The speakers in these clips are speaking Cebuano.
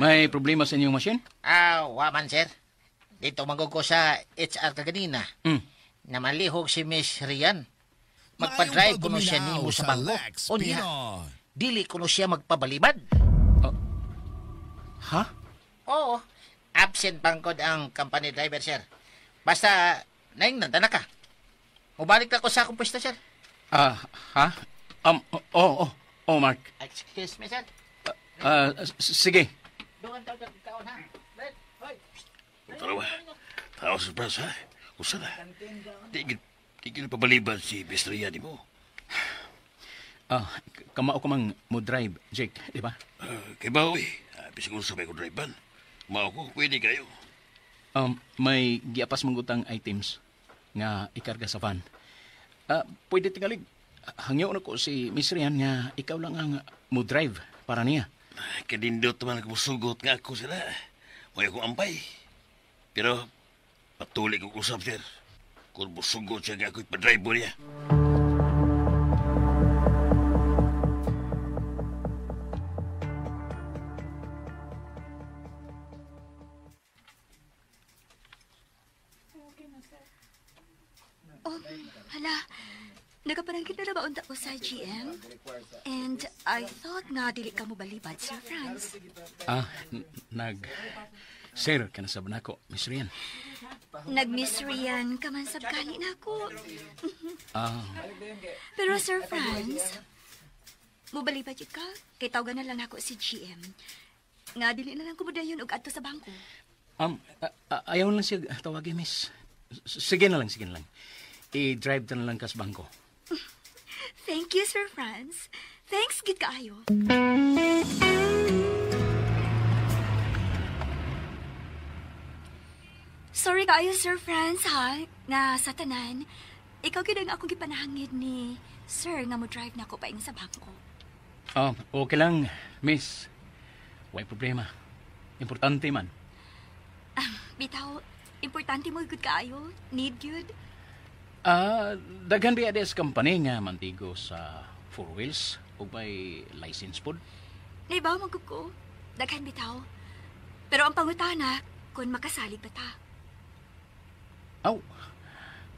May problema sa inyong machine? Ah, wa man, sir. Dito manggod ko sa HR kaganina. Namalihog si Miss Rian. Magpa-drive kuno siya nimo sa bangko. Unya, dili kuno siya magpabalibad. Ha? Oo. Absent bangkod ang company driver, sir. Basta, naingnan, na ka. Mubalik na ko sa akong pwesto, sir. Ah, ha? Oh, Mark. Excuse me, sir. Sige. Doon ka kaon, ha? Tarawa. Tao sa Franz, ha? Usa na. Tigil pabalibad si Bestria, di mo. Ah, kamao ko mang mo drive, Jake, di ba? Kay ba, eh. Bisag unsa may ko drive ban. Mao ko, pwede kayo. May giapas manggutang items nga ikarga sa van. Pwede tingalig. Hangyo na ko si Miss Rian nga ikaw lang ang mo drive para niya. Kadindot man kumusugot nga ako sila. May akong ampay. Pero patuloy kong usap, sir. Kung musugot siya nga ako'y padrive mo niya. Oh, hala. Nagapanangkit na ba unta ko sa GM? And I thought nga dili ka mo balibad, Sir Franz. Ah, Sir, kanasab na ako, Miss Rian. Nag-Miss Rian ka man sab gani na ako. Ah. Pero Sir Franz, mobalibad yun ka. Kay tawagan na lang ako si GM. Nga dili na lang kumudayon og adto sa bangko. Ayaw lang siya tawagin, Miss. Sige na lang, sige na lang. I-drive na lang ka sa bangko. Thank you, Sir Franz. Thanks, gid kaayo. Sorry kaayo, Sir Franz, ha? Nga sa tanan, ikaw gid ang akong gipanahangid ni Sir nga mo drive na ako paingon sa bangko. Oh, okay lang, Miss. Way problema. Importante man. Bitaw, importante mo gud kaayo. Need gyud. Daghan biya des company nga mantigo sa four wheels ug may license pod. Naibaw man gud ko. Daghan bitaw. Pero ang pangutana, kung makasalig ba ta? Aw,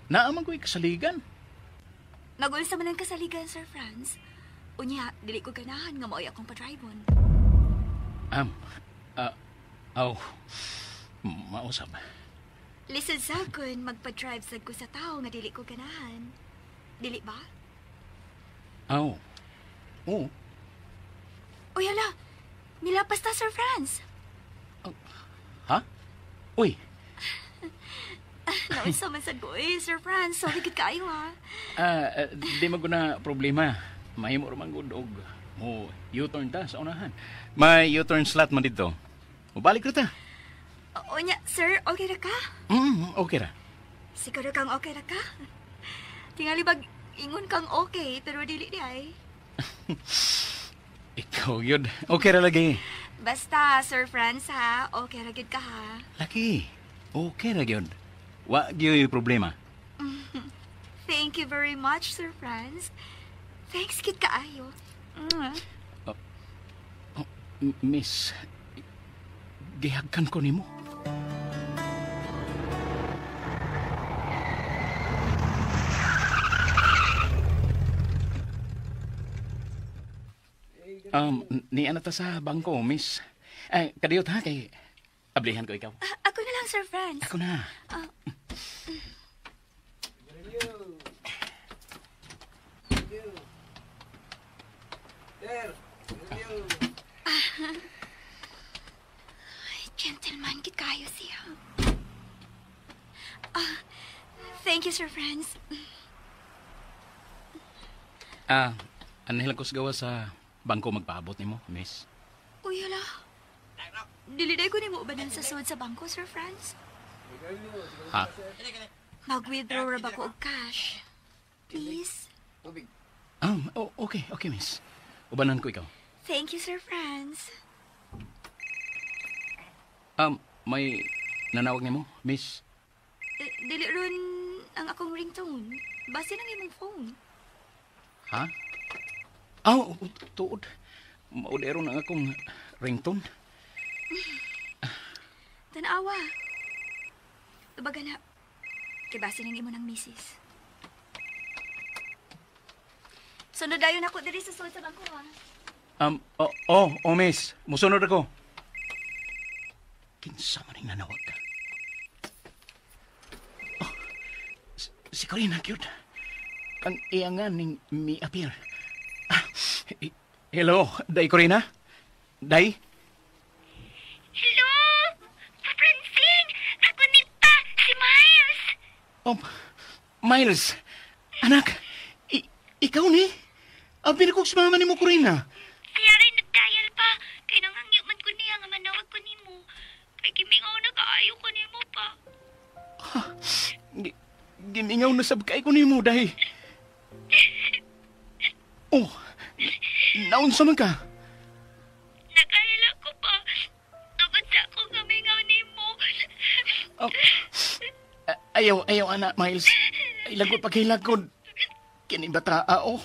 naa man ko'y kasaligan. Mag-unsa man ang kasaligan, Sir Franz. Unya, dili ko ganahan nga maoy akong padribon. Aw, mausap. Lisod sa kun magpa-drive sad ko sa tao nga dili ko ganahan. Dili ba? Aw. Oo. Uy, hala. Nilapas ta, Sir Franz. Oh, ha? Uy. Naunsa man sad ko, eh, Sir Franz. Sorry gud kaayo, ha. Di man ko na problema. Mahimo ra man gud og mo U-turn ta sa unahan. May U-turn slot man dito. Mobalik ra ta. Unya, sir, okay ra ka? Okay ra. Siguro kang okay ra ka? Tingali bag ingon kang okay, pero dili di ay. Ikaw yun. Okay ra lagi. Basta, Sir Franz, ha? Okay ra gyud ka, ha? Lagi. Okay ra gyud. Wa gyud problema. Thank you very much, Sir Franz. Thanks, kit kaayo. Oh, Miss, gihagkan ko nimo. Niya na ta sa bangko, Miss. Ay, kadiyot ha, kay ablihan ko ikaw. Ako na lang, Sir Franz. Ako na. Ay, gentleman, kit kayo siya. Thank you, Sir Franz. Ano lang ko sa gawa sa bangko magpaabot nimo, Miss? Uy, hala. Dili day ko nimo ubanan sa sud sa bangko, Sir Franz. Ha? Mag-withdraw ra ba ko og cash? Please? Okay, okay, Miss. Ubanan ko ikaw. Thank you, Sir Franz. May nanawag nimo, Miss? Dili ron ang akong ringtone. Base nang imong phone. Ha? Aw, tuod. Maudero na akong ringtone. Tanawa. Tubaga na. Kay base ng imo ng misis. Sunod dayon ako diri sa sulod sa bangko, ha. Oh, miss. Musunod ako. Kinsa man ning nanawag ka? Oh, si Corina, cute. Ang iyangan ning mi-appear. Hello, Day Corina? Day? Hello! Francine! Ako ni pa, si Miles! Oh, Miles! Anak, ikaw ni? Abi na kong sumama ni mo, Corina. Siya rin nagdial pa. Kaya nangangyo man ko niya nga manawag ko nimo. Kaya gimingaw na kaayo ko nimo pa. Gimingaw na sab kay ko nimo, Day. Oh, naunsa man ka? Nakahila ko pa. Tungod sa akong gamingaw nimo. Oh, ayaw, anak, Miles. Ay, lagot pagkahilagod. Kini bata, oh.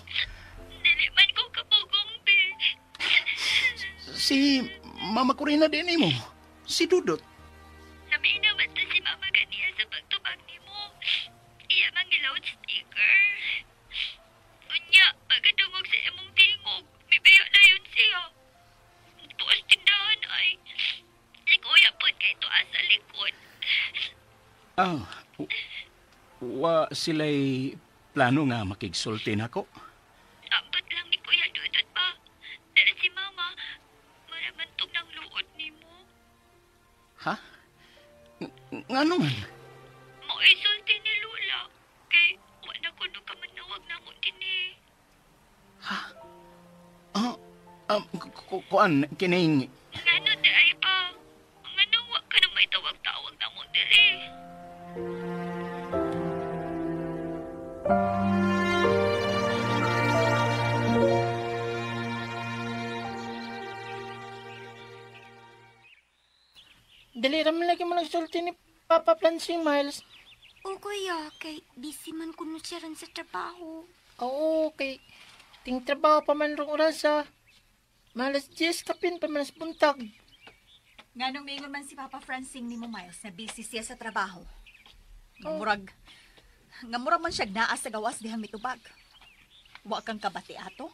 Dili man ko kapugong, be. Si Mama Corina din mo. Si Dudot. Naminaw man to si Mama ganiya sa pagtubag nimo. Iya mang loudspeaker. Unya, pagkatungog sa imong tingog, mibiya na yun siya. Tuas tindahan ay. Si Kuya po kay tuas sa likod. Ah, wa sila'y plano nga makigsulti nako. Ambot lang ni Kuya Dudut pa. Dahil si Mama, maramantog ng luod nimo. Ha? Ngano man? Maisulti ni Lola. Kay wala ko no ka manawag na mo din. Ha? Ah, kuan, kining... Ngano di ay pa? Ngano wa ka na may tawag-tawag na mo diri? Dali raman lagi mo nagsulti ni Papa Francine, Miles. O kuya, kay busy man kuno siya ron sa trabaho. Oo, kay ting trabaho pa man rong orasa. Malas 10 kapin pa man sa buntag. Nganong mingon man si Papa Francine ni mo, Miles, na busy siya sa trabaho. Nga murag man siya naa sa gawas dihang mitubag. Wa kang kabati ato.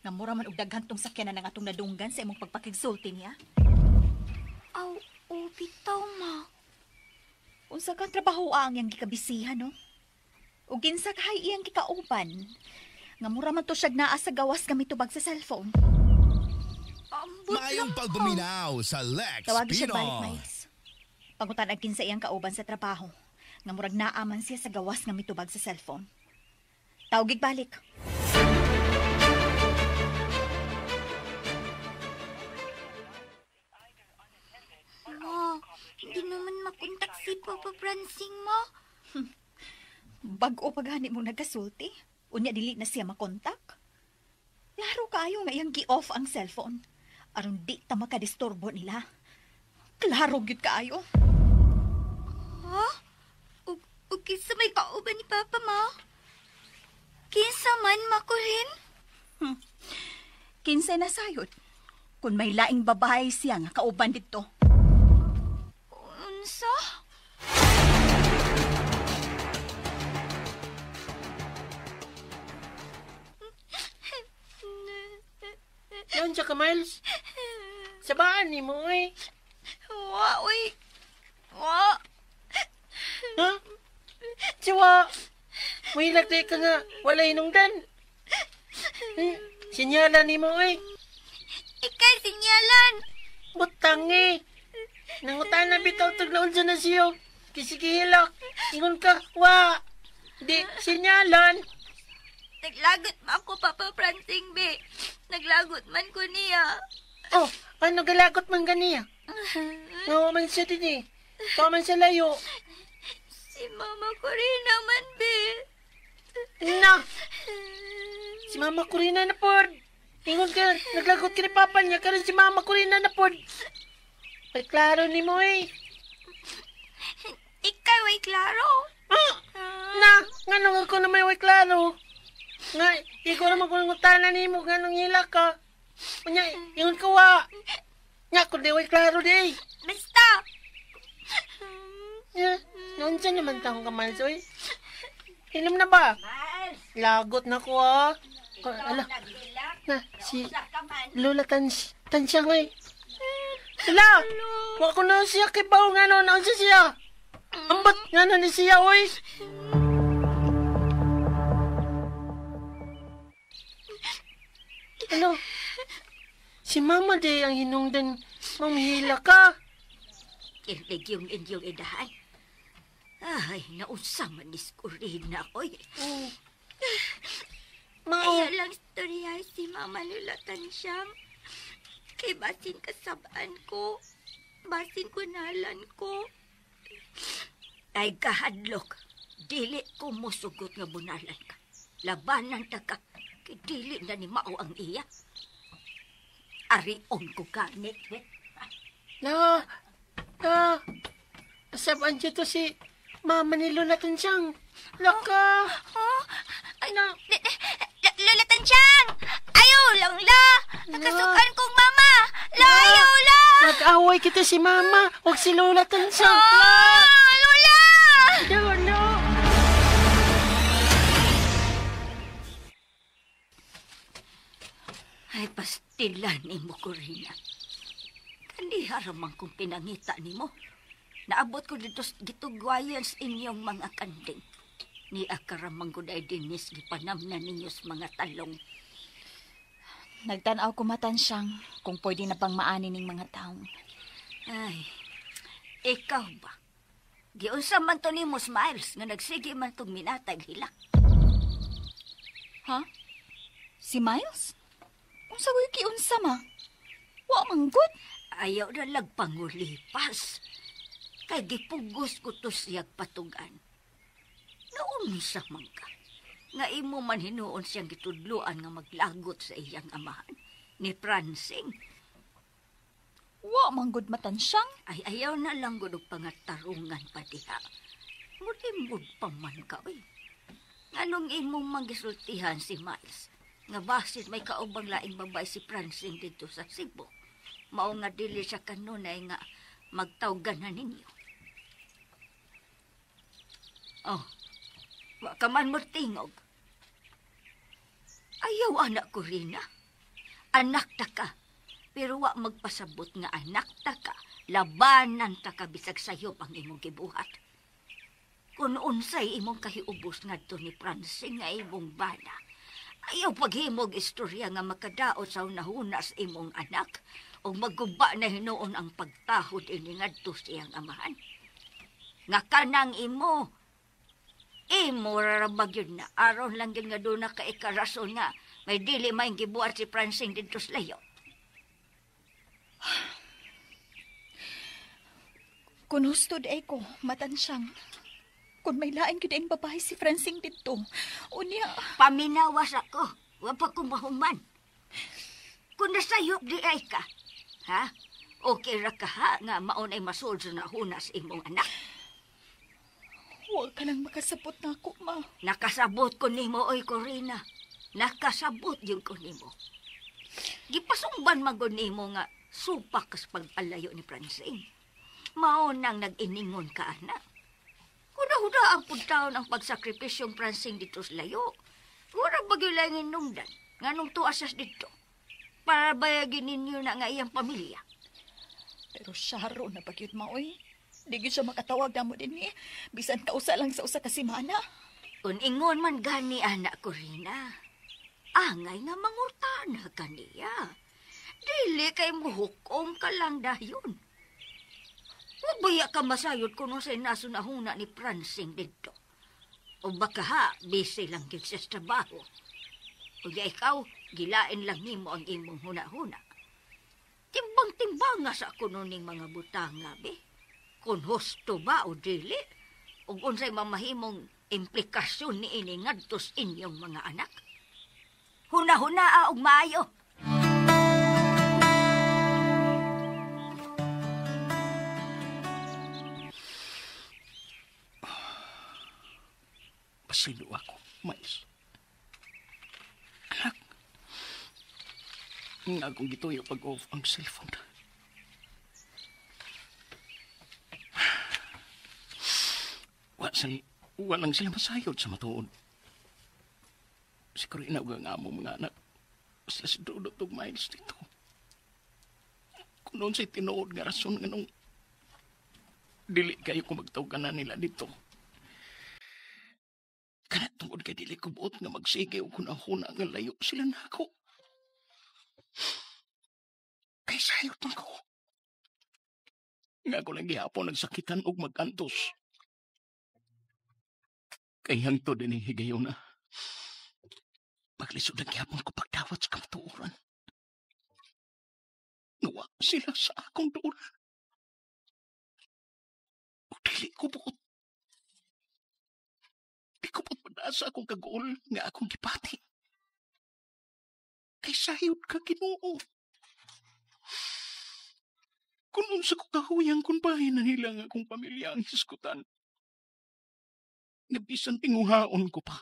Nga mura man og daghan tong sakyanan ang atong nadunggan sa imong pagpakigsulti niya. Aw, oh, bitaw ma. Unsa kang trabaho ang iyang gikabisihan, no? O kinsa kahay iyang gikauban? Nga mura man to siya naa sa gawas nga mitubag sa cellphone. Ambot Maayong pagpaminaw sa Lex Tawagin siya balik, Pinoy. Miles. Pangutan ag kinsa iyang kauban sa trabaho. Nga murag naaman siya sa gawas nga mitubag sa cellphone. Tawagig balik. Ma, hindi naman makontak si Papa Francine, ma. Bag-o pa gani mo nagasulti. Unya dili na siya makontak. Klaro kaayo nga iyang gi-off ang cellphone. Aron di ta makadisturbo nila. Klaro gyud kaayo. Ha? Ug kinsa may kauban ni Papa, ma? Kinsa man, makulin? Kinsay na sayod. Kung may laing babae siya nga kauban dito. Unsa? Yan siya ka, Miles. Sabaan ni mo, eh. Wa, uy. Wa. Ha? Siwa. Muhilak di ka nga. Wala hinungdan. Sinyala ni mo, eh. Ikay, sinyalan. Butang, eh. Nangutan na bitaw taglaon sa nasiyo. Kisikihilak. Ingon ka, wa. Di, sinyalan. Naglagot man ako, Papa Francine, be. Naglagot man ko niya. Oh, ano galagot man ganiya? Ngawa man siya din eh. Tawa man siya layo. Si Mama Corina man, be. Na! Si Mama Corina na pod. Ingon ka, naglagot ka ni Papa niya, karon si Mama Corina na pod. Ay, klaro ni mo eh. Ikaw ay klaro. Ah! Na! Nganong ako na may way klaro? Nga, ikaw naman kung ngutana ni mo, nganong hila ka. Unya, ingon ka wa. Nga, kung di way klaro di. Basta. Yeah, naunsa naman taong ka, Miles, oy. Inom na ba? Miles! Lagot na ko, ah. Ala, na, si Lola Tansyang, oy. Ala, wa ko na siya kibaw nga no, naunsa siya. Ambot nga na ni siya, oy. Ano? Si Mama di ang hinungdan mamihila ka. Kirlig yung inyong idahan. Ay, nausa man ni Skurina, oy. Oh. Mao. Kaya lang storya si Mama Lola Tansyang. Kay basin kasabaan ko. Basin kunalan ko. Ay kahadlok. Dili ko mosugot nga bunalan ka. Labanan ta ka. Kay dili na ni Mao ang iya. Arion ko ganit, eh. La, la. Asabaan siya to si Mama ni Lola Tansyang. Laka. Oh, ay, na. Lola Tansyang! Ayaw lang, la! Nakasukan kong mama! La, ayaw, la! Nag-away kita si Mama o si Lola Tansyang. Oh, Lola! Lola! Ay, pastilan ni mo, Corina. Kaniha ramang kong pinangita ni mo. Naabot ko dito gitugwayan sa inyong mga kanding. Ni akaramang ko dahil dinis gipanam na ninyo sa mga talong. Nagtanaw ko Matansyang kung pwede na bang maani ning mga taong. Ay, ikaw ba? Giunsa man to nimo, Miles, nga nagsige man tong minatag hilak. Ha? Si Miles? Unsa ko giunsa ma? Wa man gud. Ayaw na lagpangulipas. Kay gipugos ko to siyag patugan. Naunsa man ka. Nga imo man hinuon siyang gitudloan nga maglagot sa iyang amahan. Ni Francing. Wa man gud Matansyang. Ay ayaw na lang gud og pangatarungan pa diha. Mulimod pa man ka, oy. Nganong imong manggisultihan si Miles? Nga basit may kaubang laing babae si Francing dito sa Cebu. Mao nga dili siya kanunay nga magtawgan na ninyo. Oh, wa ka man mo tingog. Ayaw, anak ko, Rina. Anak ta ka. Pero wa magpasabot nga anak ta ka. Labanan ta ka bisag sayop ang imong gibuhat. Kung unsay imong kahiubos ngadto ni Francine nga imong bana, ayaw paghimog istorya nga makadaot sa hunahuna sa imong anak o magguba na hinuon ang pagtahod ini ngadto siyang amahan. Nga kanang imo, imo rarabag yun na. Aron lang yun nga doon na kaikarason nga may dili may gibuhat si Francine dito sa layo. Kung husto di ko, Matansyang. Kung may lain gyud ang babae si Francine dito, unya... Paminawas ako. Wa pa ko mahuman. Kung nasayop di ay ka, ha? Okay ra ka ha, nga maon ay masulod sa nahuna sa imong anak. Huwag ka lang makasabot na ako, ma. Nakasabot ko nimo, oy, Corina. Nakasabot yun ko nimo. Gipasumban magod nimo nga supak kas pag-alayo ni Francine. Mao nang nag-iningon ka, anak. Huda-huda ang puntaon ang pagsakripisyong Francine dito sa layo. Mura bagyo lang inungdan, nga nung tuasas dito. Para bayagin ninyo na nga iyang pamilya. Pero syaro na bagyod, maoy. Di gyud siya makatawag na mo din eh. Bisan kausa lang sa usa ka semana. Kung ingon man gani, anak ko, Rina, angay nga mangurtana kaniya. Dili kay muhukom ka lang dayon. Mabaya ka masayod kuno sa nasunahuna ni Francine dito. O baka ha, busy lang gyud siya sa trabaho. O ya ikaw, gilain lang nimo ang imong huna-huna. Timbang-timbang nga sa kuno ning mga butanga, be. Kung husto ba o dili, ug unsay mamahimong implikasyon ni ini ngadto sa inyong mga anak. Huna-hunaa og maayo. Pasaylo ako, Miles. Anak, nga akong gituyo pag-off ang cellphone. Walang sila masayod sa matuod. Si Corina ug ang among mga anak. Sila si Dudut ug Miles dito. Kung noon sa'y tinuod nga rason nga nung dili kayo kung magtawag na nila dito. Kana tungod kay dili ko buot nga magsige o kunahuna nga layo sila na ako. Kay sayot man ko. Nga ako lang gihapon nagsakitan og magantos. Kay hangtod din higayon na. Paglisod ang gihapon ko pagdawat sa kamatuoran. Nawa sila sa akong doon. O dili ko buot. Di ko buot padaan sa akong kaguol nga akong gipati. Kay sayod ka Ginoo. Kung unsa ko kahuyang kung bahin na nila nga akong pamilya ang hisgutan. Nabisan tinguhaon ko pa.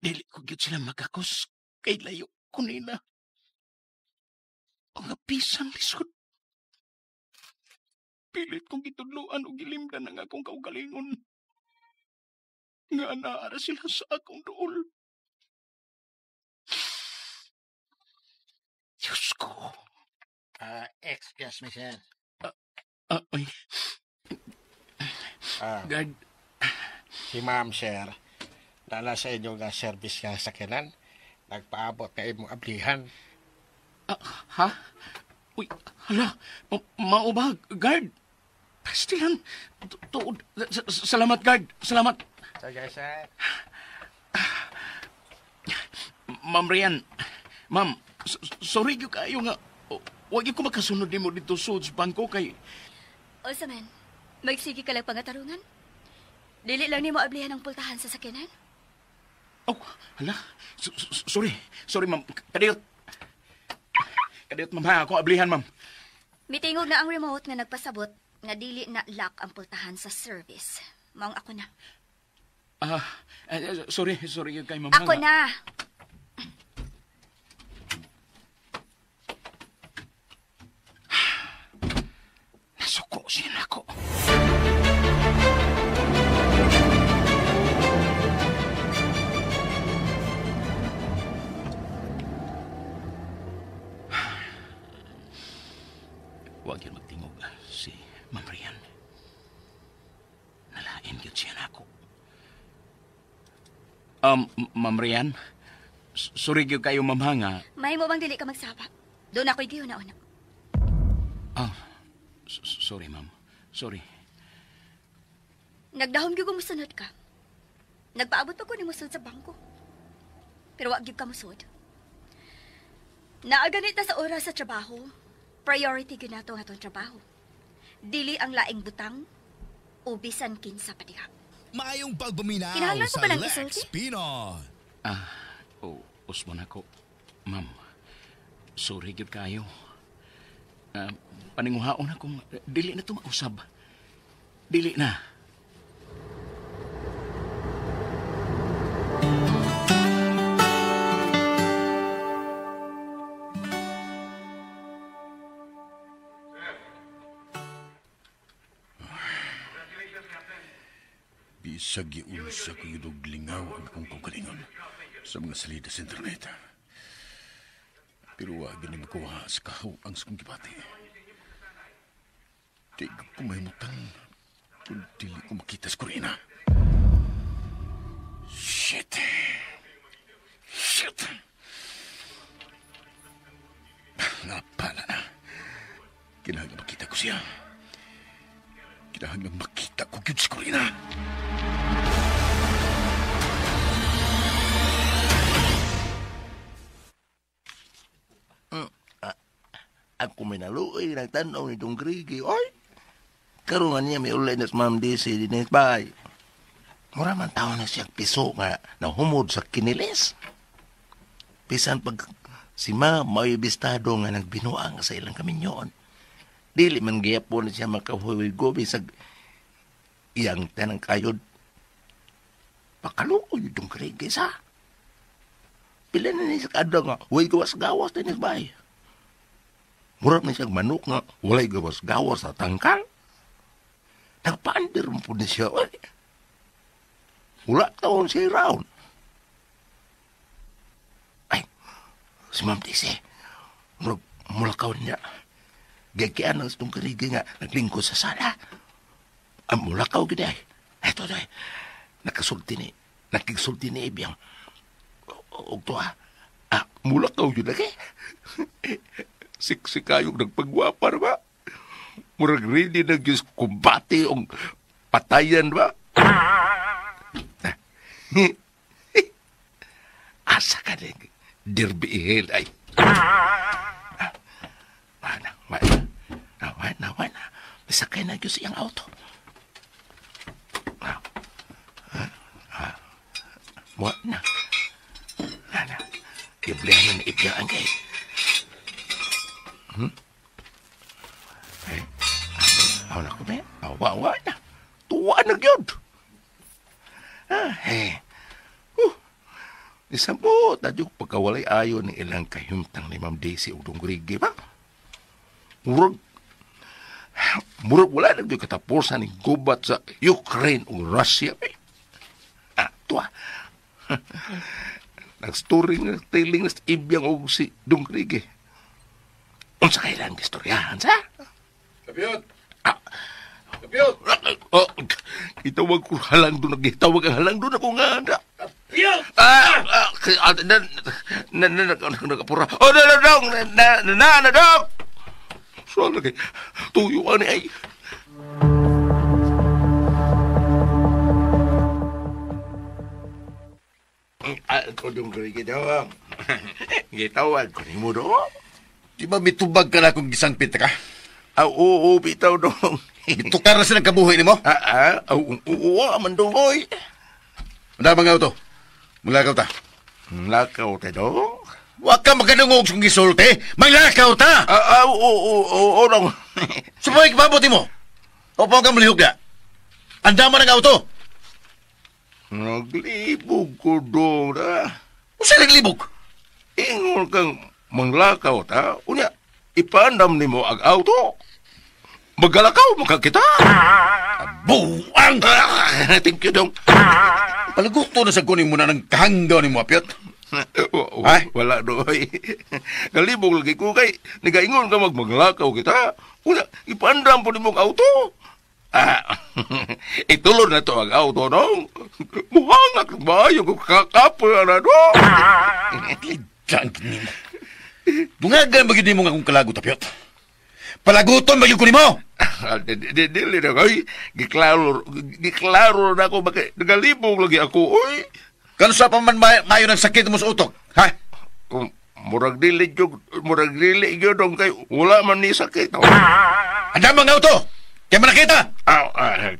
Dili ko gyud sila magakos kay layo ko nila. Ang bisan lisod. Pilit kong gitudloan o gilimdan ang akong kaugalingon. Nga naara sila sa akong duol. Diyos ko. Excuse me, sir. Ay. Guard. Si ma'am, sir. Dala sa inyo nga service nga sakyanan. Nagpaabot na imong ablihan. Ha? Uy, hala. Mao ba, guard? Pastilan. Tuod. Salamat, guard. Salamat. Sige, sir. Ma'am Rian. Ma'am, sorry gyud kayo nga. Huwag ko makasunod nimo dito sa bangko kay... Unsa man, magsige ka lang pangatarungan? Dili lang nimo ablihan ang pultahan sa sakyanan? Oh, hala. Sorry. Sorry, ma'am. Kadiyot. Kadiyot, ma'am, ha? Ako ablihan, ma'am. Mitingog na ang remote nga nagpasabot nga dili na lock ang pultahan sa service. Maong ako na. Sorry. Sorry kay ma'am. Ako na. Nasuko siya na ako. Huwag yun magtingog si Ma'am Rian. Nalain yun siya na ako. Ma'am Rian, sorry yun kayo, ma'am, ha, nga. May mo bang dili ka magsaba? Doon ako'y giyo na una. Sorry, ma'am. Sorry. Nagdahom gyud ko musunod ka. Nagpaabot pa ko ni musunod sa bangko. Pero wag gyud ka musunod. Naaganit na sa oras sa trabaho. Priority gyud nato ang atong trabaho. Dili ang laing butang o bisan kinsa pa diha. Maayong pagpaminaw sa Lex Pinoy. Usbon ako. Ma'am, sorry gyud kayo. Paninguhaon akong dili na ito mausab. Dili na. Bisag giunsa ko yun og lingaw ang akong kaugalingon sa mga salida sa internet. Pero wag ni makuha sa kahaw ang sa kong gibati. Di ko mahimutang kung dili ko makita sa Corina. Shit! Shit! Napala na. Kinahanglan makita ko siya. Kinahanglan makita ko gyud si Corina. Ako may naluoy, nagtanaw ni Dong Grigi. Oy! Karoon nga niya may ulay na sa Ma'am Desi, dinis bay. Mura man tao na siyang piso nga nahumod sa kinilis. Bisan pag si Ma'am may bistado nga nagbinuang sa ilang kaminyoon. Dili man gihapon siya makahuwi-gobi sa iyang tanang kayod. Pakaluoy Dong Grigi sa. Pila na niya sa kadlaw nga, huwag gawas-gawas dinis bay. Murap na siyang manok nga walay gawas-gawas sa tangkal. Nagpaandir mo po ni siya. Wala taon siya round. Ay, si Ma'am Daisy, mulakaw niya. Gagian ang itong karigi nga naglingkod sa sala. Ang mulakaw gini ay. Eto na nakasulti ni, nakigsulti ni Ibiyang. Og to ha, mulakaw yun lagi. Siksikayong nagpagwapa na ba? Murag ready na gyud kumbate og patayan ba? Asa ka din? Derby ihel ay. Wana. Masakay na gyud sa iyang auto. Wana. Ana. Iblihan na ibiyaan kay. Ay, aw na ko ba? Awa na. Tuwa na gyud. Isang po, tadyog pagkawalay ayon ng ilang kahimtang ni Ma'am Daisy o Dong Grigi ba? Murag wala na gyud katapusan ni gubat sa Ukraine o Russia. Tuwa. Nagstory nga, telling na sa ibiyang o si Dong Grigi. Unsa kailang istoryahan sa? Kapiot! Kapiot! Oh, itawag ko halang doon. Itawag ang halang doon ako nga. Kapiot! Nakapura. Oh, na, na, dong! Saan lagi? Tuyo ani ay. Ako dong grigi dong. Gitawag ko ni mo dong. Di ba mitubag ka na kung gisang pita ka? Oo, bitaw dong. Itukar na silang kabuhi ni mo? Oo, man dong, oy. Wala bang auto? Mulakaw ta. Mulakaw ta dong? Huwag ka magkanungog kung gisulti. Maglakaw ta! Oo, dong. Sumpay, kapabuti mo. Opo ka mulihog na. Andama ng auto. Naglibog ko dong, da. Usa naglibog? Ingol kang manglakaw ta. Unya, ipaandam ni mo ang auto. Magalakaw, makakita. Buang! Thank you, dong. Palaguto na sa kunin mo na ng kahanggaw ni mo, Apiot. Wala, doy. Kalibog lagi ko kay nagaingon ka magmaglakaw kita. Unya, ipaandam po ni mo ang auto. Itulod na to ang auto, dong. Muhangak ba yung kakapoy na, dong. Lidang ni mo. Dungagan ba yun mo nga akong kalagot, Apiot? Palaguton ba yun ko ni mo? Dili na koy. Giklaro na ako. Bakit nagalibog lagi ako, oy. Kano sa pa man mayo ng sakit mo sa utok, ha? Murag dili yun, dong kay wala man ni sakit. Andamang auto! Kaya manakita!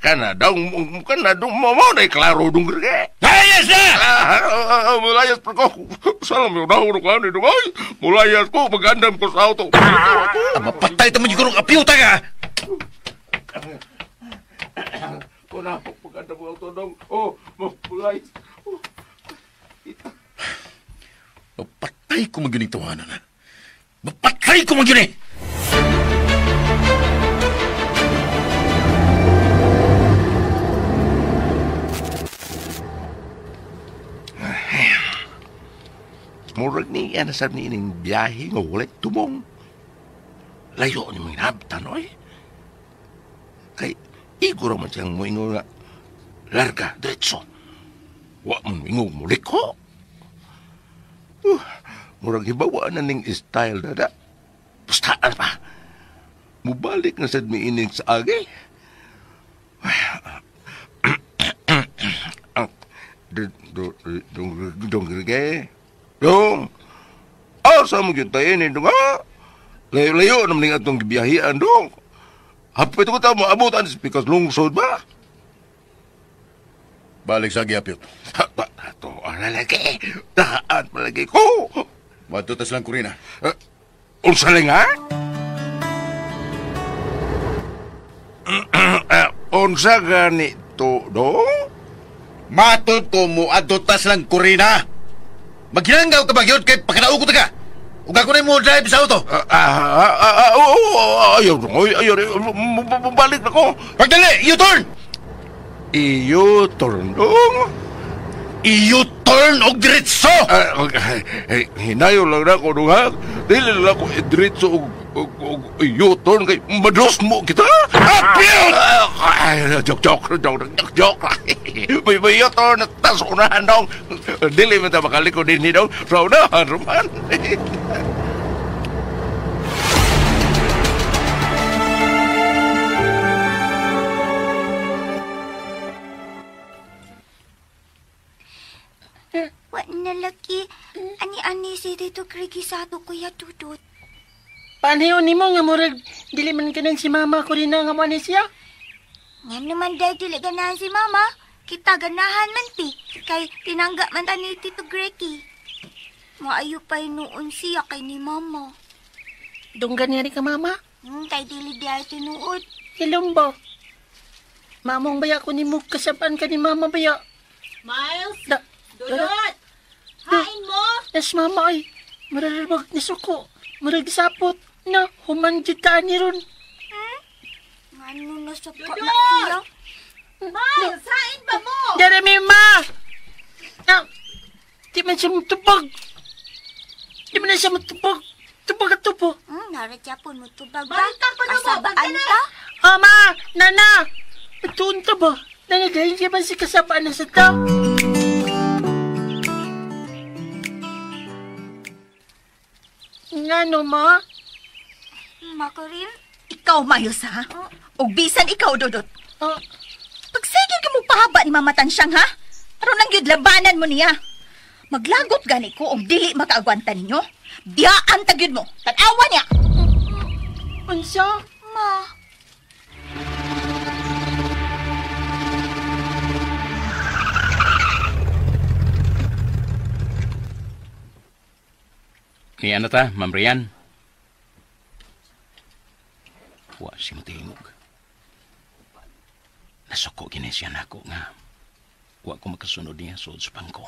Kana dong, mo na klaro dong. Layas na! Mulayas pa ko. Salam yung nahurok ka ni dong. Ay, mulayas ko, magandam ko sa auto. Mapatay ito mo yung kurong apyuta ka! Kuna, magandam ko auto dong. Oh, mulayas. Mapatay ko magyuning tawanan, ha? Mapatay ko magyuning! Murag niya na sab ni ining biyahe nga walay tumong. Layo ni mga nabtan, oy. Kay, iguro man siyang moingon nga, larga, diretso. Wa man moingon muliko. Murag hibawa na ning style na da. Pustaan pa. Mubalik na sad mi ining sa agi. Dong, dong. Asa mo gyud tayo ni dong, ha? Layo-layo naman ning atong gibiyahian dong. Hapit ko ta moabot ang pikas lungsod ba? Balik sa giapyot. Ato ana lagi. Daan palagi ko. Madto tas lang kurina. Unsa lang ha? Unsa gani to dong? Matod ko mo adto tas lang kurina. Maghinanggaw ka ba yun kay pakanaog ko ta ka? Ug ako na mo drive sa auto. Ayaw, ayaw, balik na ko. Pagdali, U-turn! I-U-turn, dong? I-U-turn og diretso! Hinayo lang na ko, dong, ha? Dili lang ako diretso og U-turn kay mados mo kita. Apil! Joke, joke, joke, joke. May U-turn na tas unahan, dong. Dili man ta makaliko din ni, dong. Sa unahan, ruman. Wa na laki. Ani-ani si Tito Gregi sa ato, Kuya Dudut. Paano ni mo nga murag dili man kanan si mama ko rin na nga mo ani siya? Nga naman dahil dili ganahan si mama. Kita ganahan man pi. Kay tinangga man ta ni Tito Gregi. Maayo pa noon siya kay ni mama. Dunggan niya rin ka mama? Kay dili di ay tinuod. Hilom ba? Mamong baya ko ni mo kasapan ka ni mama baya. Miles? Dudut! Hain mo! Yes, mama ay. Mararabag ni suko. Marag sapot na humanjit ka ni ron. Ano na sa pa na siya? Miles, hain ba mo? Jeremy, ma! Na, di man siya matubag. Di man siya matubag. Tubag at tubo. Naradya po mo tubag ba? Balik ka pa na mo! Kasabaan ka? Ama! Nana! Ituon ta ba? Nana, dahil siya ba si kasabaan na sa ta? Nga no, ma? Ma ko rin? Ikaw, Miles, ha? Og bisan ikaw, Dudut. Oh. Pagsigil ka mo pahaba ni Mama Tansyang, ha? Aron ang yun, labanan mo niya. Maglagot gani ko og dili makaagwanta ninyo. Biyaan tagyud mo. Tanawa niya. Unsa? Ma. Niya na ta, Ma'am Rian. Wa si matingog. Nasuko gini siya nako nga. Wa ko makasunod niya suod sa bangko.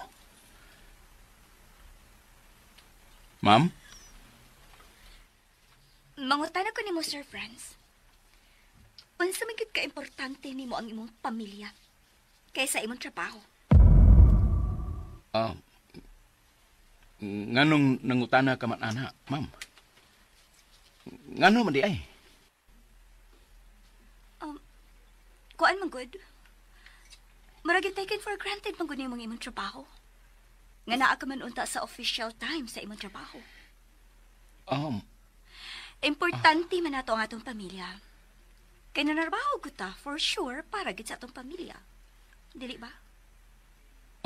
Ma'am? Mangutana ko nimo, Sir Franz. Unsa man gyud ka importante nimo ang imong pamilya kaysa imong trabaho? Nganong nangutana ka man ana, ma'am? Ngano man di ay? Kuan man gud. Murag taken for granted man gud nimong imong trabaho. Nga naa ka man unta sa official time sa imong trabaho. Importante man nato ang atong pamilya. Kay nanarbaho gud ta for sure para gid sa atong pamilya. Dili ba?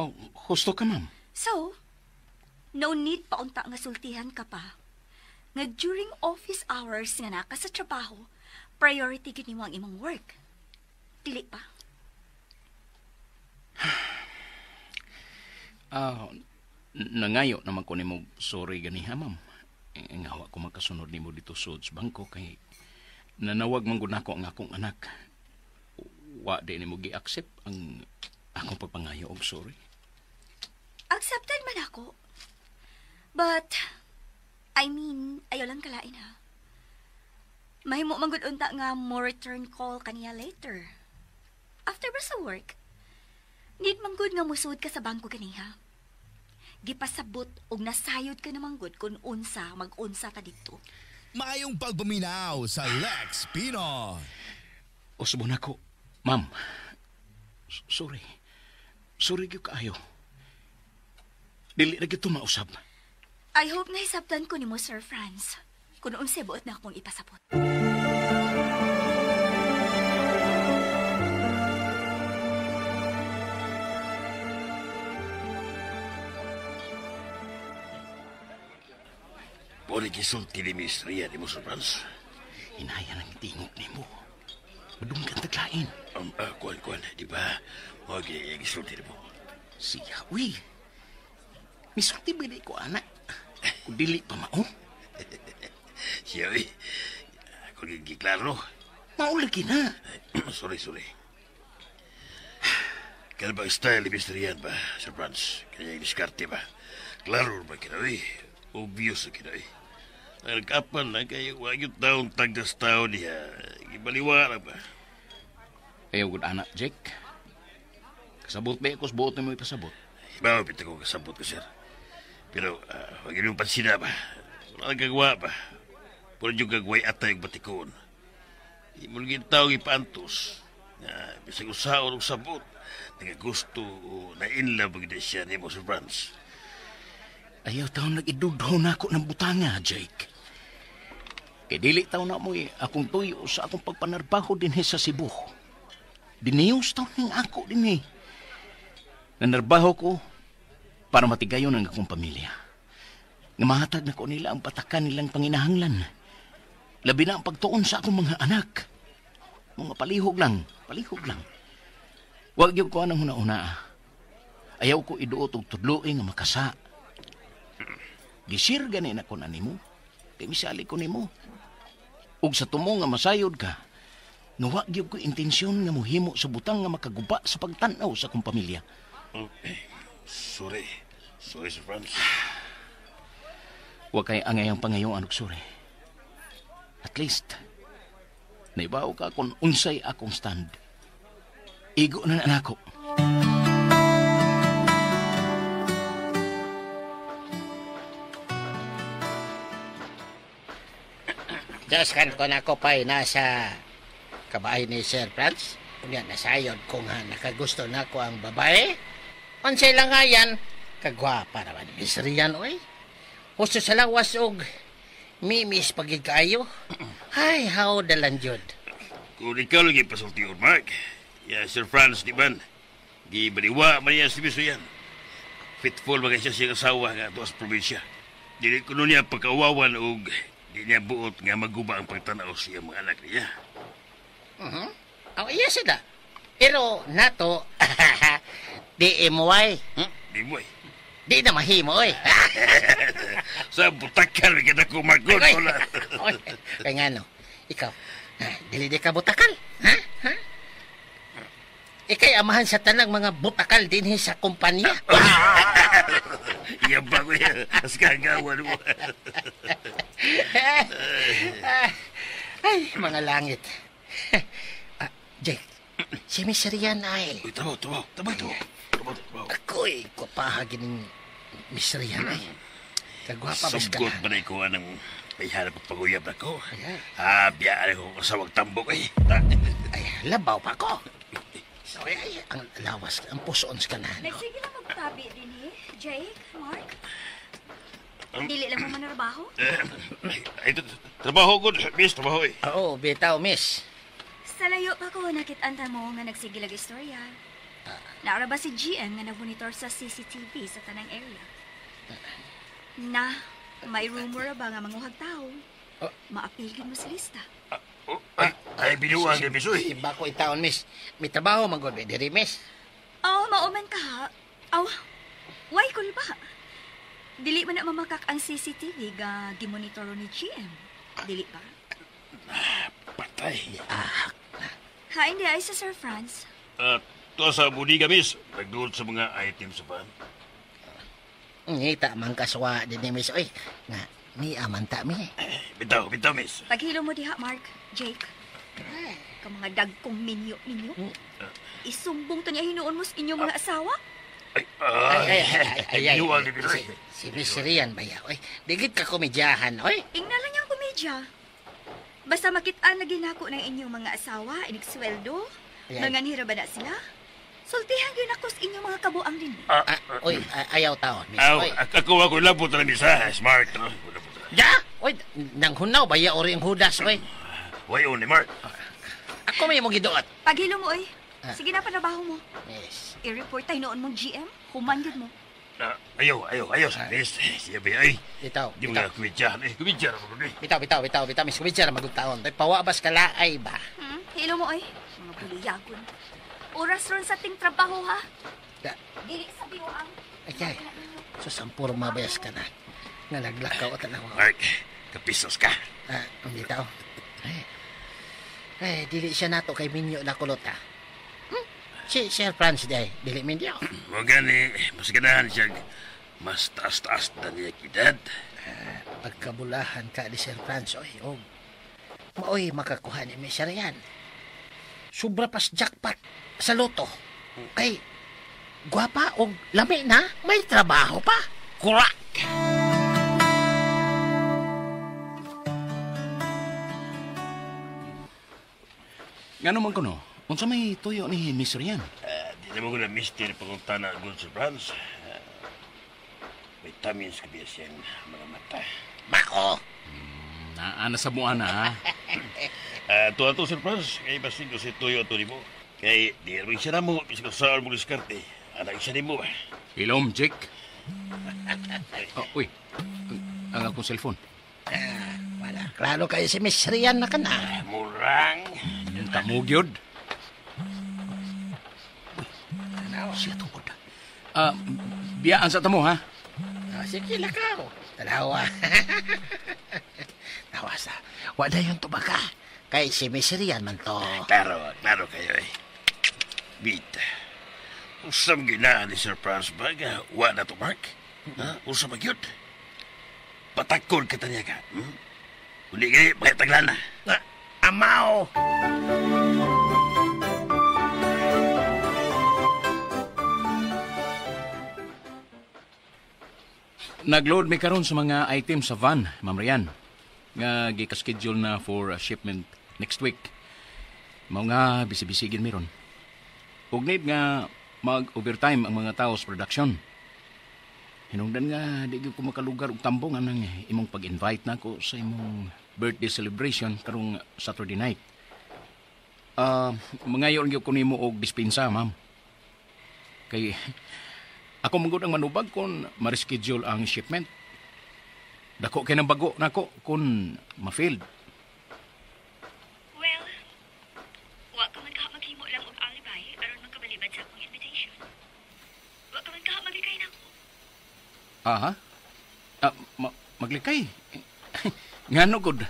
Oh, husto ka, ma'am. So, no need pa unta nga sultihan ka pa. Nga during office hours nga naka sa trabaho, priority gid nimo ang imong work. Dili pa. Nangayo naman ko nimo sorry ganiha, ma'am. Nga wa ko makasunod nimo dito sud sa bangko kay nanawag man gud nako ang akong anak. Wa di nimo gi-accept ang akong pagpangayo og sorry. Accepted man ako. But, I mean, ayaw lang kalain ha. Mahimo man gud unta nga mo return call kaniya later. After ba sa work? Need man gud nga musud ka sa bangko kaniha. Gipasabot og nasayod ka naman gud kung unsa mag-unsa ta didto. Maayong pagpaminaw sa Lex Pinoy. Usbon ako, ma'am. Sorry. Sorry gyud kaayo. Dili ra gyud mausab. I hope na hisabtan ko nimo, Sir Franz. Kung unsay buot na akong ipasabot. Pwede kisulti ni Miss Rian ni mo, Sir Franz. Hinaya ng tingog nimo. Madunggan taglain. Kuan, di ba? Mga ginayang gisulti nimo. Siya, uy. Misulti ba di ko, anak? Kung dili pa mao. Siya, uy. Ako giklaro. Maulagi na. Sorry. Kaya ba style ni Miss Rian ba, Sir Franz? Kaya yung diskarte ba? Klaro ba kina, uy? Obvious na kina, uy. Nagkapan na kayo, wag yung taong tagdas tao niya. Ibaliwara ba? Ayaw, good anak, Jake. Kasabot ba ako sa buot na mo ipasabot? Ibaw, pita ko kasabot ko, sir. Pero, wag yun yung pansina ba? Wala gagawa ba? Puro yung gagaway atay yung batikon. Imulgin tao ipaantos. Na, bisag usaon og sabot. Nagagusto o na-inlove ang siya ni mo, Sir Franz. Ayaw taon nag-idudho na ako ng butanga, Jake. Kay dili taon na mo'y akong tuyo sa akong pagpanarbaho din sa Cebu. Diniyos taon ng ako din eh. Nanarbaho ko para matigayon ang akong pamilya. Nga mahatag na ko nila ang patakan nilang panginahanglan. Labi na ang pagtuon sa akong mga anak. Mga palihog lang, palihog lang. Huwag yung ko anang huna-una. Ayaw ko iduot og tudloy nga makasa. Gisir gani na ko na nimo. Kay misali ko nimo. Ug sa tumo nga masayod ka, nuwa gyud ko intensyon nga mohimo sa butang nga makaguba sa pagtan-aw sa akong pamilya. Sorry. Sorry, Sir Franz. Huwag kay angayang pangayoan og sorry. At least, naibaw ka kung unsay akong stand. Igo na na ako. Diyos kan ko na ako pa'y nasa kabahay ni Sir Franz. Kunya, nasayod ko nga nakagusto na ko ang babae. Unsay lang nga yan, kagwapa naman. Miss Rian, oy. Husto sa lawas og mimis pagig kaayo. Ay, how dalan jud. Kung ikaw lagi pasultiyon, Mark. Ya, Sir Franz, di ba? Gibaliwa man niya si Miss Rian. Fitful ba siya siyang asawa nga ato sa probinsya. Dili ko niya pagkawawan og di niya buot nga maguba ang pagtanaw sa iyang mga anak niya. Uh-huh. Oh, iya sila. Pero nato, di imuay. Di imuay? Di na mahimo, oy. Sa butakal, kita ko magod. Kaya nga no, ikaw, dili di ka butakal. Ha? Ha? Ika'y amahan sa tanang mga butakal din sa kumpanya. Iya ba ko yan? As kagawan mo. Ay, mga langit. Jake, si Miss Rian ay. Uy, tabaw. Ako'y kupahagin ng Miss Rian ay. Kagwapa, bes ka na. Sugod ba na ikaw anang may hanap ang paguyab na ko? Ah, biyaan ko kasawag tambok ay. Ay, labaw pa ko. Ay, ay, ang lawas, ang pusoon ka na. No? Nagsige lang magtabi din eh. Jake, Mark. Dili lang mo manarbaho? Ay, trabaho ko, miss, trabaho eh. Oo, bitaw, miss. Sa layo pa ko, nakit-anta mo nga nagsigilag istorya. Naara ba si GM nga nagmonitor sa CCTV sa tanang area? Na, may rumor ba nga manguhag tao? Maapil mo sa lista. Ay, binuang din, miss, uy. Iba ko itaon, miss. May trabaho, magod, diri, miss. Oo, mauman ka, ha? Aw, why kulba? Dili man na mamakak ang CCTV ga gimonitoro ni GM. Dili ba? Patay. Ha, hindi ay sa Sir Franz. Ito sa budiga, miss. Nagduot sa mga item sa van. Ngita man kaswa din ni miss. Uy, nga, ni amanta mi. Bitaw, miss. Paghilo mo diha, Mark, Jake. Ka mga dagkong minyo. Isumbong to niya hinuon mo sa inyong mga asawa. Ay. Si Miss Rian ba ya? Oy, digit ka komedyahan, oy. Ingna lang niyang komedya. Basta makitaan lagi nako ng inyong mga asawa, inigsweldo, manganhira ba na sila? Sultihan yun ako sa inyong mga kabuang din. Oy, ayaw taon, miss. Oy. Ako labot na miss, ha? Smart, no? Ya! Oy, nanghunaw ba ya ori ang hudas, oy? Way on ni Mark. Ako may mong giduot. Paghilo mo, oy. Sige na, panabaho mo. Yes. I-report tayo noon mong GM. Human yun mo. Ayaw, miss. Siya ba, ay. Bitaw. Di mo nga kumidya. Kumidya na magod, eh. Bitaw. Miss, kumidya na magod taon. Pawabas ka laay ba? Hilo mo, oy. Mga buliyagon. Oras ron sa ting trabaho, ha? Dili sa biwang. Ay. So, sampurong mabayas ka na. Nga naglakaw at tanaw. Mark, kapisos ka. Ang bitaw. Ay, dili siya nato kay minyo na kulot, ha? Si Sir Franz day, dili minyo. Mo gani, mas ganahan siya. Mas taas-taas na niya edad. Pagkabulahan ka ni Sir Franz, oy, og maoy makakuha ni Miss Rian. Sobra pas jackpot sa loto. Kay, gwapa og lami na, may trabaho pa. Kurak! Ngano man kuno? Unsa may tuyo ni Miss Rian? Di naman ko na mister pagkuntana good Sir Franz. Vitamins ka biya siyang mga mata. Mako! Naana sa buwan na, ha? Tuwa to, Sir Franz. Kay basin ko si tuyo ato ni mo. Kay di rin siya na mo, bisag saan mo diskarte. Anak siya ni mo. Ilom, Jake. Oh, uy, ang akong cellphone. Wala. Klaro kayo si Miss Rian na ka na. Murang. Kamugyod. Uy, siya tungkod. Biyaan sa tamo, ha? Sige, lakaw. Tanawa. Tawa sa. Wala yung tubaka. Kay si Miss Rian man to. Klaro, klaro kayo eh. Bita. Usam ginaan ni Sir Franz ba? Wa na to, Mark? Ha? Usam magyud? Patakol ka tanya ka. Uli kayo, makitaglan na. Amaw! Nagload mi karon sa mga item sa van, Ma'am Rian. Nga gika-schedule na for shipment next week. Mao nga bisi-bisigin mi ron. Ug need nga mag-overtime ang mga tao sa production. Hinungdan nga di gyud ko makalugar og tambong anang imong pag-invite nako sa imong birthday celebration karong Saturday night. Mangayon gyud ko nimo og dispensa, ma'am. Kay ako man gud ang manubag kung ma-reschedule ang shipment. Dako kay nang bago nako kung ma-failed. Well, wa ka man kaha maghimo lang og alibi aron makabalibad sa akong invitation. Wa ka man kaha maglikay nako. Aha. Maglikay. Ngano gud?